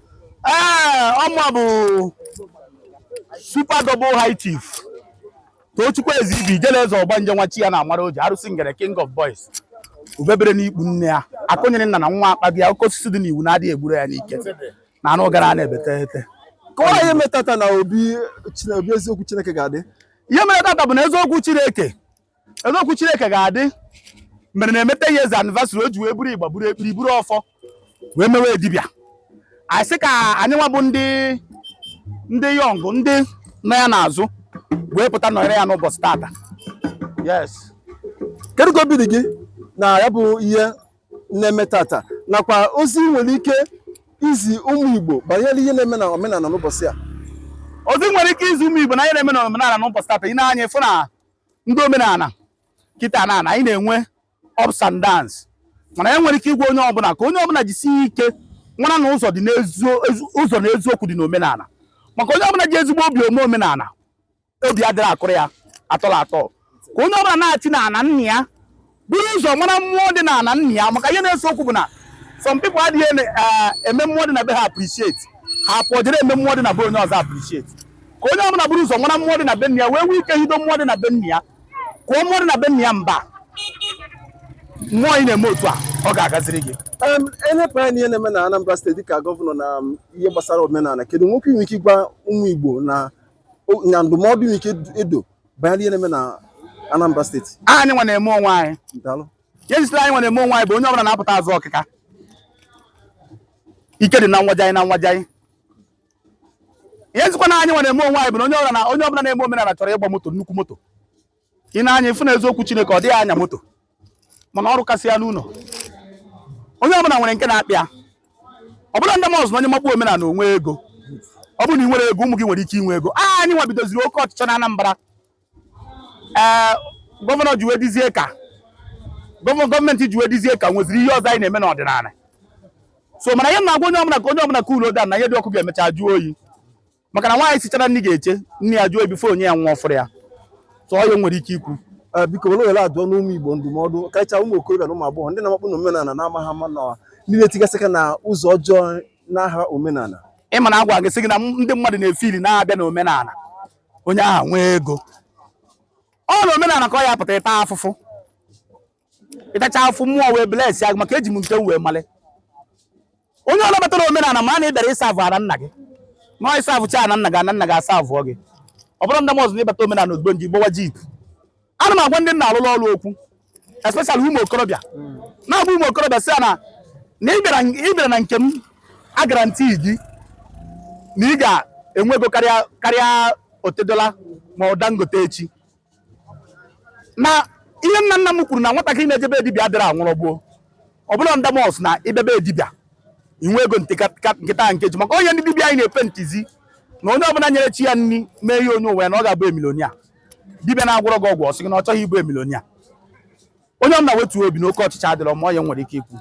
[SPEAKER 10] Ee, ọmụ bụ super double high chief Tochukwu Ezibi ijele eze ọgbanje nwa chi ya na amara oji arụsị ngere king of boys ubebere n'ikpu nne ya akụnyere nna na nwa akpa gị oke osisi dị n'iwu na-adịghị egburu ya n'ike na anụ gara na-ebete ete.
[SPEAKER 2] Kọwara ihe mere tata na obi obi eziokwu Chineke ga-adị.
[SPEAKER 10] Ihe mere tata bụ na eziokwu Chineke eziokwu Chineke ga-adị mere na-emete ya eze anniversary o ji wee buru igba buru ekpiri buru ọfọ wee mewe dibịa. Anyị sị ka anyị nwa bụ ndị yọng ndị nọ ya n'azụ wee pụta nọnyere ya n'ụbọchị tata. Yes.
[SPEAKER 2] Kedu ka obi dị gị na ya bụ ihe na-eme tata nakwa ozi nwere ike izi ụmụ Igbo banyere ihe na-eme na omenala n'ụbọchị a?
[SPEAKER 10] Ozi nwere ike izi ụmụ Igbo na ihe na-eme na omenala n'ụbọchị tata, ị na-anya ịfụ na ndị omenala kịta na anyị na-enwe ups and downs, mana e nwere ike ịgwa onye ọbụla ka onye ọbụla jisie ike nwara na ụzọ dị ụzọ na eziokwu dị n'omenala, maka onye ọbụla ji ezigbo obi ome omenala obi adịrị akụrụ ya atọrọ atọ, ka onye ọbụla na-achị na ana nna ya buru ụzọ mara mmụọ dị na ana nna ya, maka ihe na-ese okwu bụ na some people adịghị eme mmụọ dị na be ha appreciate, ha pụọ jere eme mmụọ dị na be onye ọzọ appreciate, ka onye ọbụla buru ụzọ mara mmụọ dị na be nna ya wee nwee ike hido mmụọ dị na be nna ya, kụọ mmụọ dị na be nna ya mba mmụọ ị na-eme otu a ọ ga-agaziri gị.
[SPEAKER 2] Elepụ anya n'ihe na-eme na Anambra steeti dịka gọvanọ na ihe gbasara omenala, kedu nwoke nwere ike ịgwa ụmụ Igbo na ndụmọdụ nwere ike edo banyere ihe na-eme na Anambra steeti?
[SPEAKER 10] Anyị nwa na-eme onwe anyị. Ihe jisiri anyị nwa na-eme onwe anyị bụ onye ọbụla na-apụta azụ ọkịka ike dị na nwajaị na nwajaị. Ihe nzikwa na anyị nwa na-eme onwe anyị bụ na onye ọbụla na-eme omenala chọrọ ịgba moto, nnukwu moto. Ị na-anya ịfụ na eziokwu Chineke ọ dịghị anya moto, mana ọrụ kasị ya n'ụlọ. Onye ọbụla nwere nke na-akpịa ọ bụla ndị mọzụ na onye makpu omenala onwe ego, ọ bụrụ na ị nwere ego ụmụ gị nwere ike inwe ego. Anyị nwa bidoziri oke ọchịchọ na Anambra. Ee, gọvanọ ji wee dizie ka gọọmenti ji wee dizie ka nweziri ihe ọzọ anyị na-eme n'ọdịnala. So mana ihe m na-agwa onye ọbụla ka onye ọbụla ka ulo dan na ihe dị ọkụ ga-emecha jụọ oyi, maka na nwaanyị sichara nri ga-eche nne ya jụọ oyi bifo onye ya nwa ọfụrụ ya. So ọ ya nwere ike ikwu.
[SPEAKER 2] Biko were ohere adụọ n'ụmụ Igbo ndụmọdụ karịchaa ụmụ okorobịa na ụmụ agbọghọ ndị na-amakpụ n'omenala na-amaghị ama na ndị na-etigasị aka na ụzọ ọjọọ n'aha omenala.
[SPEAKER 10] Ị ma na agwa gị sị gị na ndị mmadụ na-efili na-abịa n'omenala onye ahụ nwee ego, ọ na omenala ka ọ ya apụta ịta afụfụ, ịtacha afụfụ mmụọ wee bless ya, maka eji m nke m wee mali. Onye ọla batara omenala ma a na ị bịara ịsa avụ ara nna gị na ịsa avụcha ana nna gị ana nna gị asa avụọ gị. Ọ bụrụ ndị mọzụ na ịbata omenala ozugbo nji gbawa jip. Ana m agwa ndị nna alụlụ ọrụ okwu especially ụmụ okorobịa, na-agba ụmụ okorobịa sị ya na ị bịara na nke m a garanti gị na ị ga-enwe ego karịa otedola ma ọ Dangote echi. Na ihe nna nna m kwuru na nwatakịrị na-ejebe dibịa adịrị anwụrọ gboo, ọ bụla ndamos na ịbịabe dibịa inwe ego nkịta nkeji, maka onye ndị dibịa anyị na-epe ntizi na onye ọbụla nyere chi ya nri mee ihe onye ụwa ya na ọ ga-abụ emilonia. Dibịa na-agwọrọ gị ọgwụ ọ sị gị na ọ chọghị ịbụ emilonia. Onye ọbụla wetuo obi n'oke ọchịchị adịrọ ma onye nwere ike ikwu.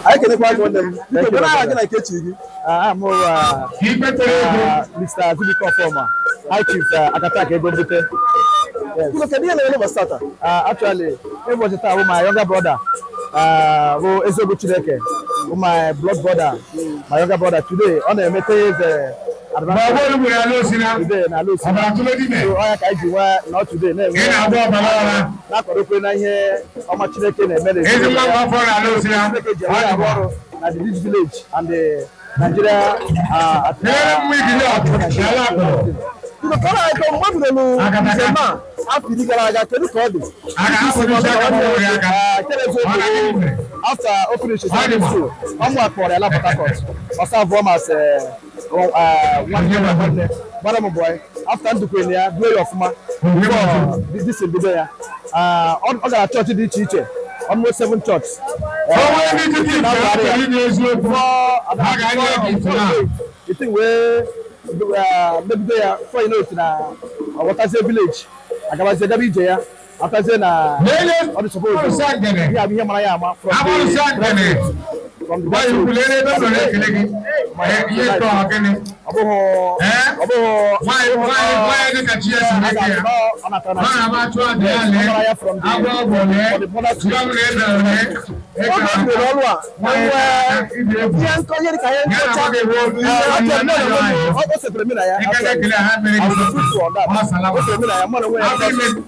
[SPEAKER 2] Anyị kenekwa gị, nwanne m. Biko, bịara aha gị na nke echi gị.
[SPEAKER 10] I'm Mr. Azubike Ofoma, High Chief Akatak Ego Mbute. Yes.
[SPEAKER 2] Biko, kedu ihe na-eme n'ụbọchị tata?
[SPEAKER 10] Actually, ụbọchị taa bụ my younger brother, bụ eziokwu Chineke, bụ my blood brother, my younger brother. Today, ọ na-emete eze today na ala Osina. So, ọ ya ka anyị ji nwee nọ today na-enwe na-akwadokwe na ihe ọma Chineke na-eme n'ezinụlọ ya. Chineke ji eme arụ ọrụ na the rich village and the Nigeria
[SPEAKER 2] Biko, kọrọ anyị ka mgbe bidoro njem a afọ 10 gara aga, kedu ka ọ dị? Kere after o finish secondary school, ọmụ akpọrọ ya la Port Harcourt. Ọ serve m as nwanne nwanne gbara m boy after ndukwe ya duo ya ọfụma before this bido ya. Ọ gara chọọchị dị iche iche, almost seven church. The thing wee megide ya before you know it na ọ ghọtazie village, agabazie gaba ije ya atazie na ọ dị suppose ihe abụ ihe mara ya ama from the ọ bụghị ọ natara na ya from the mother's Oge o bidoro ọrụ a, enwee ihe nkọ ihe dịka ihe nkọcha o setere mụ na ya. Actually, I was truthful on that. O setere mụ na ya, mụ na onwe ya.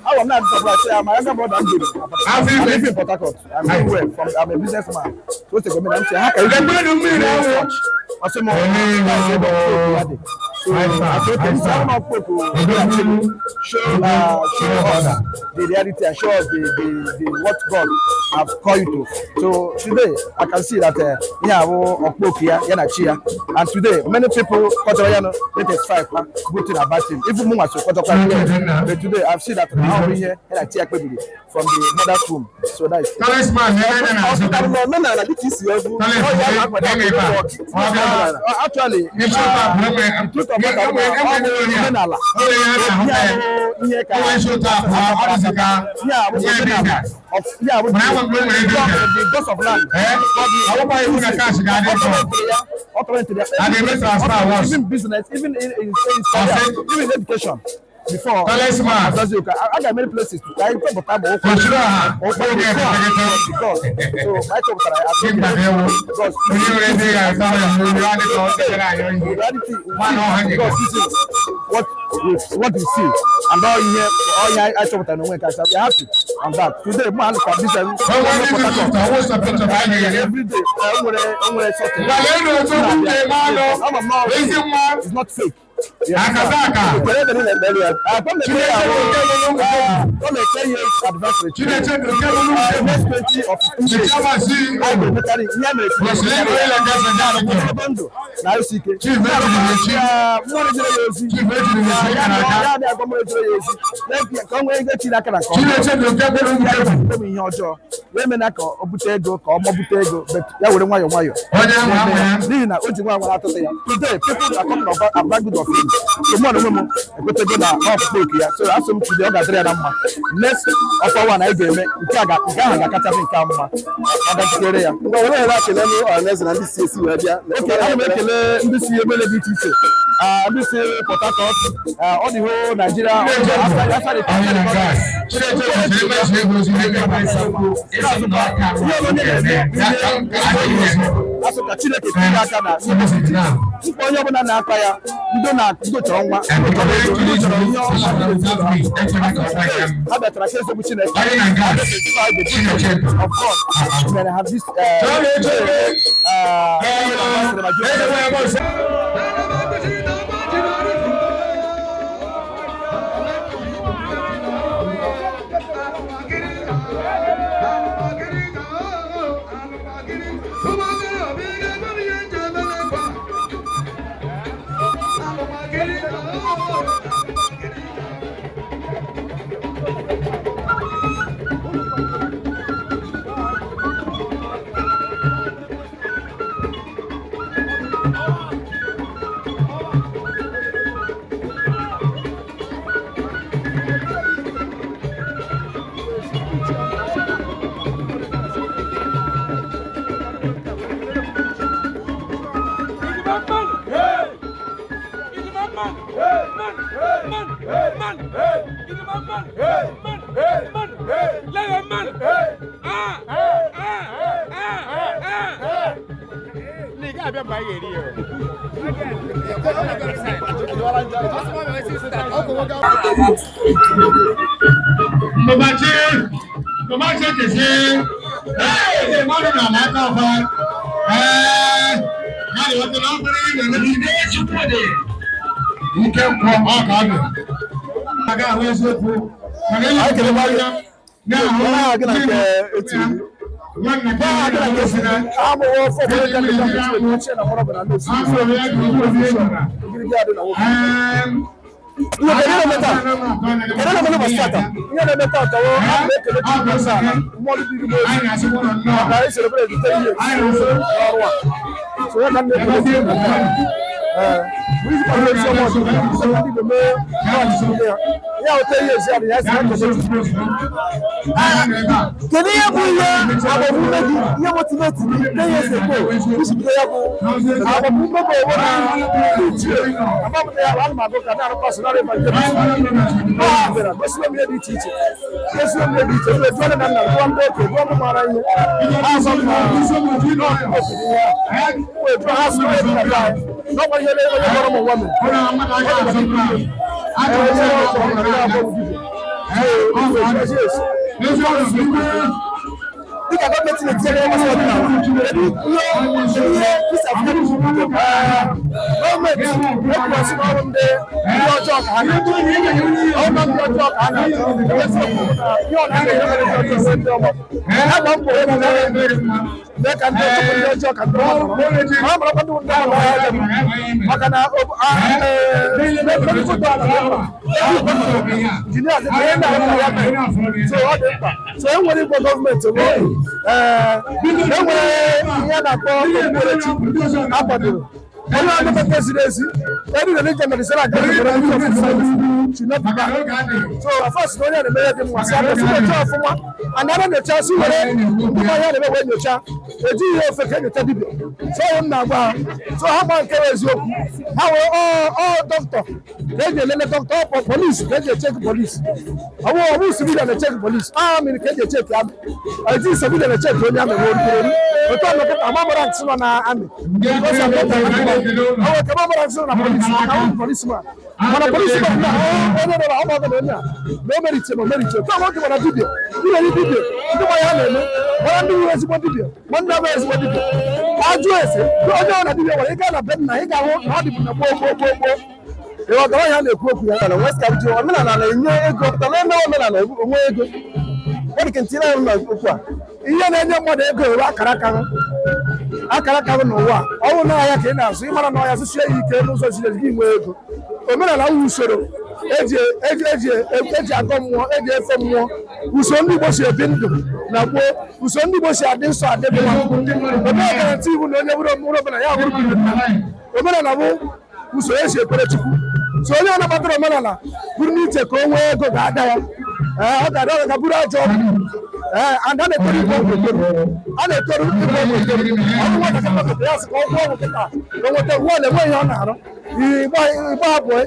[SPEAKER 2] Awa m na-adị surprise ya, my younger brother m jere. I'm living in Port Harcourt. I'm doing well. I'm a businessman. So o setere mụ na m sị ha ka iji ọ sị m that's ebe ọkpụkpọ ya dị. So I say, okay, so I'm ọkpụkpọ show us the reality and show us the what God have called you to. So today I can see that ihe a bụ ọkpụkpọ ya ya na chi ya, and today many people kọchara ya no testify kwa good thing about him. Even mụ nwa so kọchakwa ya, but today I've seen that na ọ bụ ihe ya na chi ya kpebiri from the mother's womb. So that is Ọ pụtara na omenala dịka isi egwu ọ ya na-akwado omenala?
[SPEAKER 10] Actually, the truth of matter bụ na ọ bụ omenala ihe ahụ ihe ka ihe a bụ omenala of ihe a bụ the gods of land. Ultimately, even business, even in career, even in education before I got many places to I chọpụta ma okwu okwu God. So I chọpụtara ya God reality, God sees what we see and all ihe all ihe I chọpụtara n'onwe nke asa. We are happy on that today. Mụ alụkwa business every day. O nwere something. Ama m na it's not fake.
[SPEAKER 2] Ekele dịrị na ekpere ya.
[SPEAKER 10] Ọ na-ekpe ihe advisory next 20 or 15 days. A ga-emekarị ihe mere ebe ndụ na arụsị ike mmụọ jere ya ozi ya abịa agwa mmụọ jere ya ozi ka ọ nwee ego chiri aka na nke ọma ihe ọjọọ wee mena ka ọ bute ego, ka ọ mabute ego, but ya were nwayọọ nwayọọ n'ihi na o ji nwa nwara atụtụ ya. Today people are talking about good of him. So mụ na onwe m ekwetego na ọkpụkpọ oku ya. So asị m today ọ ga-adịrị ya na mma. Next ọkwa one anyị ga-eme nke a nke ahụ ga-akachasị nke a mma. Ọ gazikere ya.
[SPEAKER 2] Ngwa, were ohere akele ndị ọhaneze na ndị si esi wee bịa.
[SPEAKER 10] Oke, ana m ekele ndị si ebele dị iche iche, ndị si Port Harcourt, ọ dị hụ Nigeria outside the ihe onye na-eme ihe asụ ka Chineke tinye aka na mkpa onye ọbụla na-akpa ya ndị na ndị chọrọ nwa, ndị chọrọ ego, ndị chọrọ ihe ọma dị n'ezinụlọ ha. Ha bịachara ka eziokwu Chineke ha testify the goodness of God mere ha this
[SPEAKER 6] Mbabachi, Mbabachi kesi, ee, mmadụ na alaka ọfa, ee, ya dị ọtụ na mkpụrụ ihe na ndị Chukwudị. Ike nkwọ ọ ka ọ dị. Aga ahụ eziokwu, maka ihe
[SPEAKER 2] Anyị kelekwa gị.
[SPEAKER 6] na-ahụ
[SPEAKER 2] Aha gị na nke etiri gị.
[SPEAKER 6] nwanne gị
[SPEAKER 2] Aha gị na nke
[SPEAKER 6] si na
[SPEAKER 2] amụwa ọfọ bụ onye ndị ndị ochie na mọrọ bụ na ndị osi.
[SPEAKER 6] afọ ya dị ukwu dị egwu na.
[SPEAKER 2] Ogirigi adị na nwoke. Ihe kedu na-eme taa? Kedu na-eme n'ụbọchị tata? Ihe na-eme tata wụ a na-ekele Chukwu nsọ ala, mmụọ dị n'ime ozi. Maka anyị celebrate 10 years n'ọrụ a. So ya ka m na-ekele Chukwu. Ee, bụ isi kpatara ezi ọma ọdịnihu, ndị Igbo mee ọchịchị ndị ya. Ya wụ 10 years ya dị ya si na nkele Chukwu.
[SPEAKER 11] Kedu ihe bụ ihe agbamume gị, ihe motivate gị 10 years ago iji bido ya bụ?
[SPEAKER 2] Agbamume bụ onwe na ichie agbamụta ya, ana m agụ ka na-arụ pasonal evangelist. Ọ bịara gosiwe m ihe dị iche iche, gosiwe m ihe dị iche iche, jụọ nne na nna, jụọ ndị okenye, jụọ ndị maara ihe. Ha asọ m na wee jụọ ha sị onye dị na be anyị na ọkwa ihe onye gbọrọ m ụwa mere. Ọ dịkwa n'ihu ihe. Ee, onye ọzọ ọ nara ya abụọ bụ dibịa. Ee, esi.
[SPEAKER 11] Dịka gọọmenti na-etinye ihe gbasara ọdịnala, kedu ihe isi afọ?
[SPEAKER 2] Gọọmenti ekwesị n'ọrụ ndị ọjọọ ka ha na-achọ, ọrụ ndị ọjọọ ka ha na-achọ. Eziokwu bụ na ihe ọ na-eme ndị ọjọọ nwee ndị ọma ha gba mbọ ịhụ na mee ka ndị ọjọọ, ndị ọjọọ ka ndị ọma nọrọ. Ma marakwa ndị ndị ọma ha dị mma, maka na medical doctor injinia dị ihe na-ahụ ya mere. So ọ dị mkpa. So e nwere igwe gọọmenti bụ ee, e nwere ihe a na-akpọ okpukperechi akwadoro onye ọdụmọdụ ziri ezi eri religion medicine and so first na onye na-eme ihe dị mma si aka si nyocha ọfụma, and ana nyocha si were ndị ma ihe na-eme wee nyocha, ejighị ihe ofe ka enyocha dibịa. So ọhụ m na-agwa ha, so ha gba nke bụ eziokwu, ha wee ọ dọkịta ka eji elele dọkịta, ọ polisi ka eji echeki polisi, ọbụ civilian na-echeki polisi, amị ka eji echeki amị, ejighị civilian echeki onye amị wee rugoro otu ọnụ kịta ama mara ntị nọ na amị ọwụ kama mara ntị nọ na polisi na ọwụ policeman, mana policeman na onye nọ na ọmụ ọgụ na onye a na o meriche ma o meriche otu ọmụ oge. Mana dibịa ihe dibịa ndị ma ya na-eme mara ndị nwere ezigbo dibịa, ma ndị abụghị ezigbo dibịa. Ajụ ese onye ọ na dibịa nwere, ị gaa na be nna, ị ga-ahụ na ọ dịbụ na gboo gboo gboo gboo. Ịghọtara ihe a na-ekwu okwu ya?
[SPEAKER 11] Na West Cap jụrụ, omenala na-enye ego pụta na eme omenala onwe ego, ọ dị ka ntinye ahụ na okwu a.
[SPEAKER 2] Ihe na-enye mmadụ ego ewe akara aka gị, akara aka gị n'ụwa. Ọnwụ n'ahịa ka ị na-azụ, ịmara na ọhịa zụsie ya ike n'ụzọ ziri ezi, gị nwee ego. Omenala wụ usoro eji eji eji eji agọ mmụọ, eji efe mmụọ, usoro ndị Igbo si ebi ndụ na gboo, usoro ndị Igbo si adị nsọ, adị mma. Omenala guarantee iwu na onye bụrụ mụrụ omenala ya bụrụ omenala bụ usoro esi ekpere Chukwu. So onye anabatara omenala bụrụ n'iche ka o nwee ego ga-ada ya. Ee, ọ ga-ada, ọ ga bụrụ ajọ ọgwụ. Ee, and a na-etoru igwe ọgwụ etoru, a na-etoru igwe ọgwụ etoru. Ọ bụ nwatakịrị nọkọta ya sị ka ọ gwụọ ọgwụ kịta ka o nweta nwa, na-enwe ihe ọ na-arụ ịgba abụọ,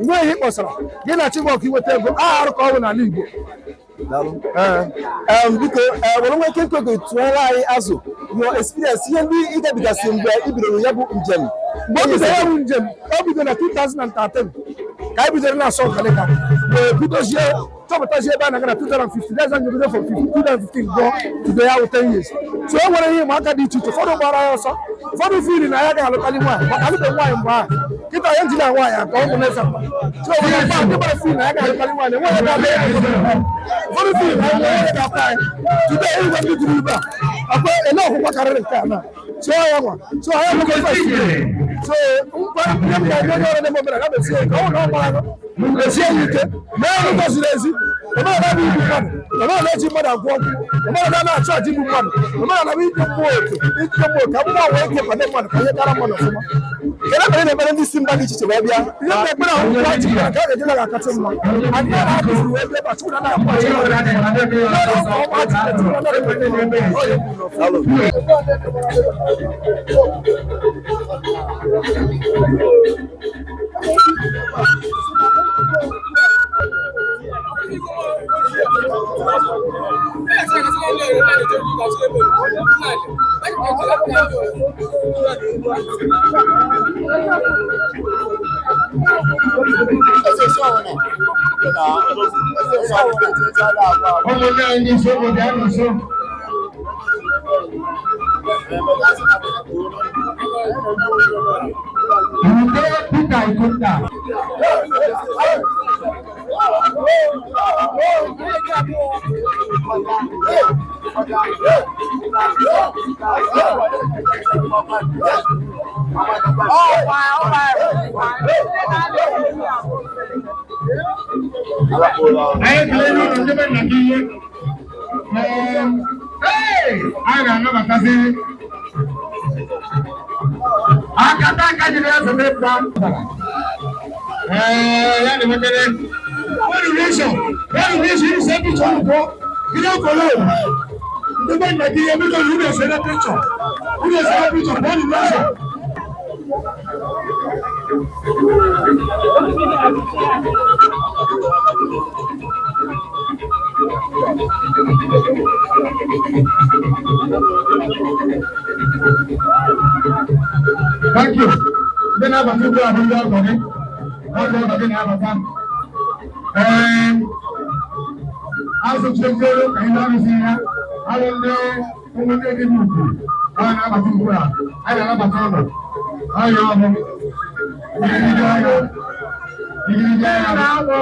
[SPEAKER 2] nwe ihe ị kpọsara gị na Chibok iweta ego aha arụ ka ọ bụ n'ala Igbo.
[SPEAKER 11] Biko, were nwa ike oge tụọrọ anyị azụ your experience, ihe ndị ị gabigasị mgbe i bidoro ya bụ njem.
[SPEAKER 2] Mgbe o bidoro ya bụ njem, o bidoro na 2013 ka anyị bidoro na-asọ nkalịka, wee bidozie chọpụtazie ebe a na-aga na 2015. That's when you bido from 2015 gụọ today, ya wụ 10 years. So e nwere ihe ịma aka dị iche iche. Ụfọdụ gbara ya ọsọ, ụfọdụ fili na ya ga-alụtali nwaanyị maka alụbeghị nwaanyị mgbe ahụ. Kịta ya njina nwaanyị atọ ụmụ na-esa. So nwere mgbe ndị gbara fili na ya ga-alụtali nwaanyị, enweghị ebe abịa. Ụfọdụ fili na enweghị ga-akwa anyị. Today igwe ndị juru ibe a akwa ele ọkwụkwa karịrị nke a na so ya nwa so ya nwa first. So nkwa ihe m ga-enye onye ọrụ na-eme omenala, mesie ike. Ọ bụrụ na ọ gbara mesie ya ike, mee ọrụ goziri ezi. Omenala bụ igbu mmadụ, omenala eji mmadụ agwọ ọgwụ, omenala na-achụ aja igbu mmadụ, omenala bụ ije mmụọ oke, ije mmụọ ka mmụọ wee ike kwado mmadụ ka ihe kara mmadụ ọfụma.
[SPEAKER 11] Kedu ekpere na-ekpere ndị si mba dị iche iche wee bịa?
[SPEAKER 2] Ihe na-ekpere ahụ bụ achị ka a ga-eji na ga-akasị mma anyị na-akụziri wee bịa ebe a, Chukwu na anaghị akpọ achị.
[SPEAKER 6] Ụmụnne anyị ndị isi obodo ya nso. Ude Peter Ikunna. Anyị ekele n'ụlọ ndị be nna gị ihe. Ee, anyị ga-anabatazi akata aka jiri eze mepụta. Ee, ya na-emekere. Wọ́n rí ṣe iṣẹ́ bí tó ń kọ́ ilé ọkọ̀ lóòrùn. Ndị be nna gị ihe biko na ụlọ esere picture. Ụlọ esere picture, wọ́n rí ṣe. Thank you. Ndị na-abata ugbu a bụ ndị ọgọ gị. Ọgọ ọgọ gị na-abata. Ee, asụchizielu ka ihe ọrụ si ya. Alụ ndị ụmụnne dị n'ugwu. Ọ na-abata ugbu a. A na-anabata ụlọ. Ọya ọhụụ. Igirigi ọya. Igirigi ọya na-abụ.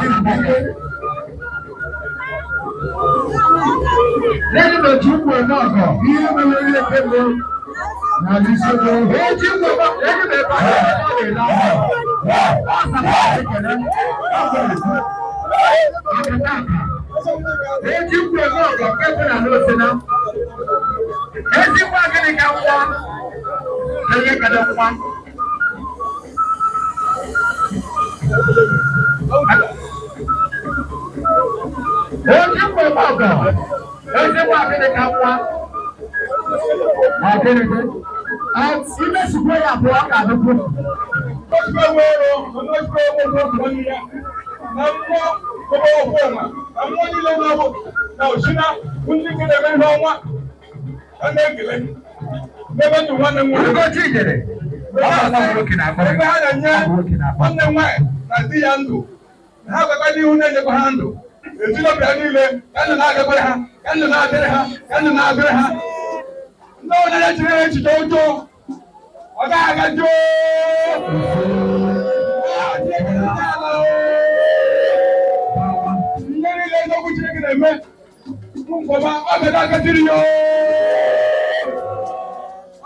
[SPEAKER 6] Igirigi. Lẹ́nu n'otu ụkwụ eme ọgọ, ihe mere ihe kemgbe na Isoko. Eji ngwọba, ego na-ebe ahụ ọ na-ele ahụ. Ọ sara ekele, ọ gwara ekwu. Akata aka. Eji ngwọ eme ọgọ nke bụ na n'osina. Ezigbo agịrị ka nwa, onye kada nwa. Eji ngwọ eme ọgọ, ezigbo agịrị ka nwa. Agịrị gị. Ime sukwe ya abụọ ka adịkwu. Ugochi jere.
[SPEAKER 5] Ebe ha na-enye nwanne m nwaanyị na di ya ndụ, ha agakwa n'ihu na-enyekwa ha ndụ. Ezinụlọ ya niile ka ndụ na-agakwara ha, ka ndụ na-adịrị ha, ka ndụ na-adịrị ha. Ndị onye na-echere ha echiche ọjọọ, ọ gaghị aga jụụ. Ihe niile eziokwu Chineke na-eme, nkọma ọ ga na-agaziri ya.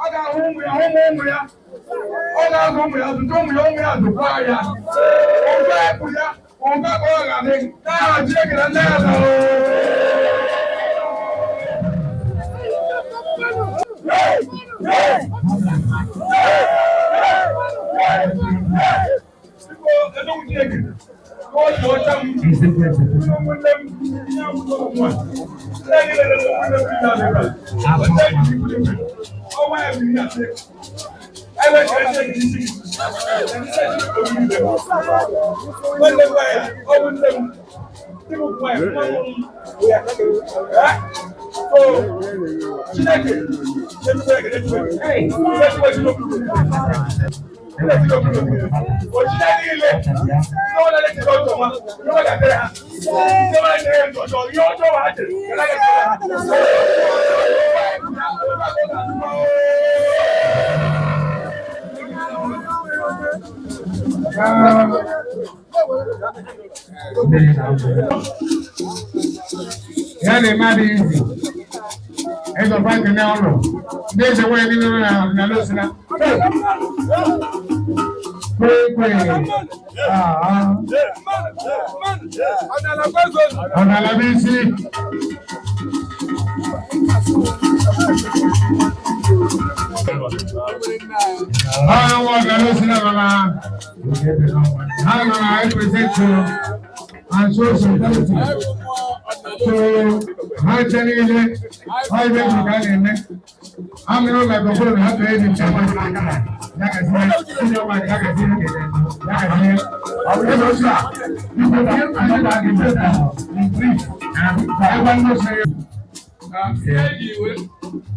[SPEAKER 5] Ọ ga-ahụ ụmụ ya, ụmụ ụmụ ya. Ọ ga-azụ ụmụ ya, zụta ụmụ ya, ụmụ ya zụkwa ya. Ụgwọ ekwu ya, ụgwọ ka ọ ga-adị. N'aha Chineke na nne ya na
[SPEAKER 6] Ya na-eme adịghị izi. Ego bank na ụlọ. Ndị eze nwanyị niile nọ na n'osina. Kwe kwe. Ah. Ọ̀nàlà bí sí. Àwọn ọ̀gá ló sí náà bàbá. Ha nọ na represent and show solidarity to ha nche niile ha ibe juru ka a na-eme. Ha mere ụlọ microphone ha tụrụ eji nche ya gazie, ndị ọma ya gazie, ya gazie. Ọ bụrụ na otu a, biko ihe anyị na-adị in brief, ebe ndị osiri.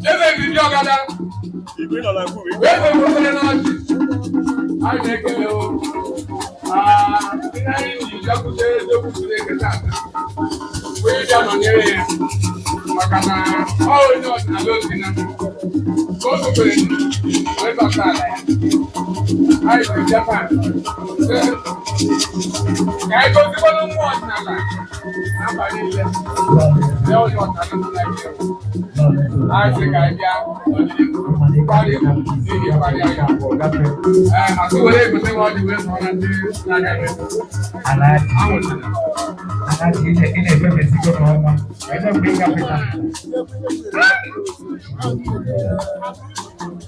[SPEAKER 12] Eze ndị ọgada wee were n'ọchị anyị na-ekele o. Ihe anyị ji bịakwute eziokwu Chineke tata wee bịa nọnyere ya, maka na ọ onye ọdịnala Osina ka o zubere wee bata ala ya. Anyị ji bịa taa sị ka anyị gozikwanụ mmụọ ọdịnala na mba niile ya, onye ọdịnala ndị Naịjirịa. Anyị sị ka anyị bịa nọnyere mkparị n'ihi mkparị anyị. Ee, asị were egote nwa ọjị wee sọrọ na ndị na-agaghị anwụchara.
[SPEAKER 6] Anachi, ị na-efefesigo n'ọnwa ebe mgbe ị gafeta.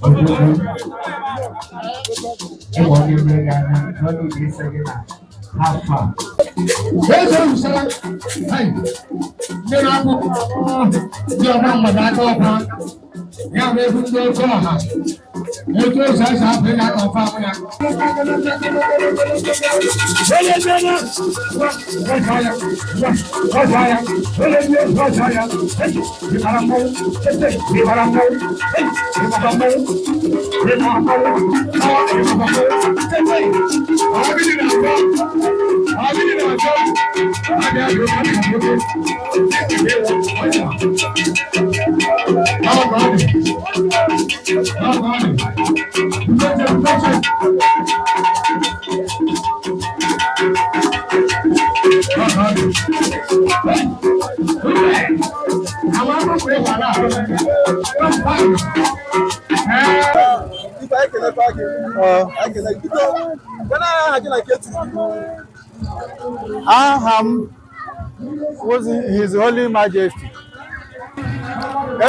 [SPEAKER 6] Ọgwụgwụ ịgba onye mmiri gị anya n'ọnụ ụzọ ise gị na afọ a.
[SPEAKER 5] Eze usara, hai, ndị na-akwụ ndị ọma mmadụ aka ọkwa, ya bụ egwu ndị oke ọha, etu esi esi apụ ị ga-aka ọfa ahụ ya. Onye ndị onye, ọsọ ya, ọsọ ya, onye ndị ọsọ ya, ịmara mmọnwụ, ịmara mmọnwụ, ịmara mmọnwụ, ịmara mmọnwụ, ịmara mmọnwụ, ọ gịnị na-akọ? Ọ gịnị na-akọ? Abịa bịa bịa bịa bịa.
[SPEAKER 11] Ife anyị kelekwa gị. Anyị kele gị. Biko, gwana anyị aha gị na nke etiri gị.
[SPEAKER 7] Aha m ozi His Holy Majesty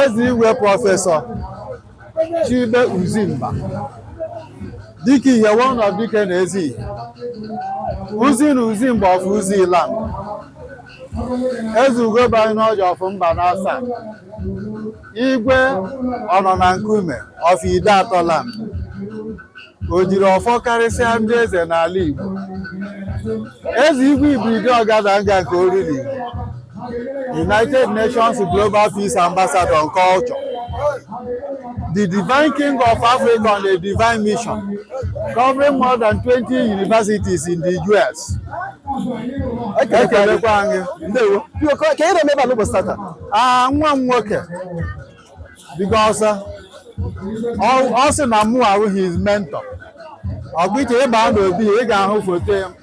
[SPEAKER 7] Eze Igwe Prọfesọ Chibe Uzimba, Dike Ihe one of Dike na Ezi Ihe, Uzi na Uzimba of Uzi Land, Eze Ugoba n'Ọja of Mba n'Asaa, Igwe Ọnọ na Nkume of Ide Land, o jiri ọfọ karịsịa ndị eze n'ala Igbo, Eze Igwe Ibridi Ọgadanga nke Oriri, United Nations Global Peace Ambassador on Culture, the Divine King of Africa on a divine mission, covering more than 20 universities in the US. Ekelekwa anyị.
[SPEAKER 11] Ndewo. Biko, ka ị na-eme ebe a n'ụbọchị tata?
[SPEAKER 7] Ah, nwa m nwoke, because ọ sị na mụ ahụ his mentor. Ọ bụ iche ịba n'obi, ị ga-ahụ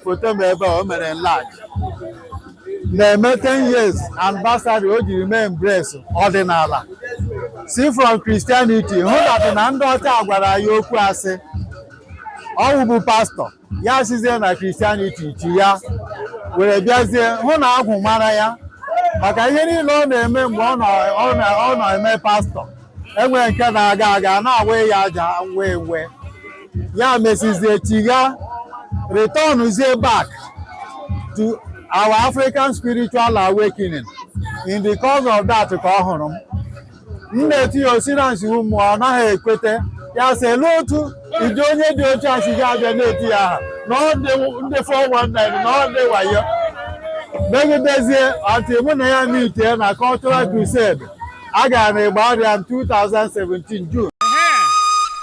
[SPEAKER 7] foto m ebe a o mere enlarge. Na-eme 10 years anniversary o jiri mee embrace ọdịnala si from Christianity, hụ that na ndị ọcha gwara ya okwu asị ọwụ bụ pastọ ya sizie na Christianity chi ya were bịazie hụ na agwụ mara ya maka ihe niile ọ na-eme. Mgbe ọ na-eme pastọ, enwere nke na-aga aga na-awa ya aja wee wee ya mesizie chigha, returnzie back to our African spiritual awakening. In the course of that ka ọ hụrụ m, m na-eti ya osi na nsi ụmụ, ọ naghị ekwete. Ya sị elu otu ide onye dị otu a si abịa na-eti ya aha na ọ dị ndị 419 na ọ dị wayo megidezie ọtị. Mụ na ya meetie na Cultural Crusade a gara na Igbariam 2017 June.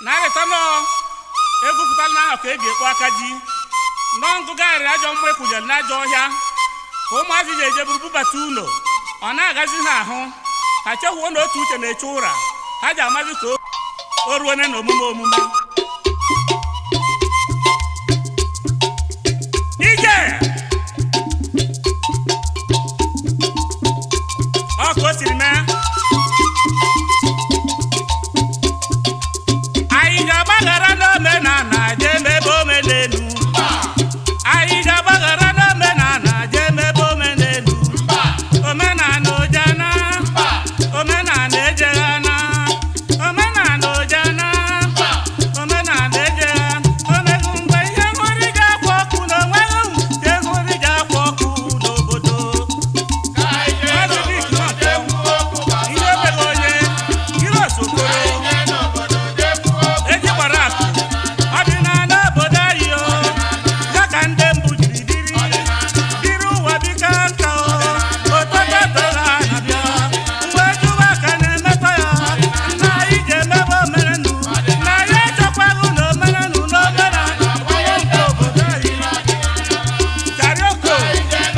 [SPEAKER 1] Na arịta nọ egwupụtala n'ahụ ka e ga-ekpo aka ji nọ ngụgharịrị ajọ mmụọ ekwunyere n'ajọ ọhịa ka ụmụazị ji eje buru bubata ụlọ, ọ na-agazi ha ahụ. Ha chekwuo na otu uche na-eche ụra ha ji amazi ka o ruone na omume omume.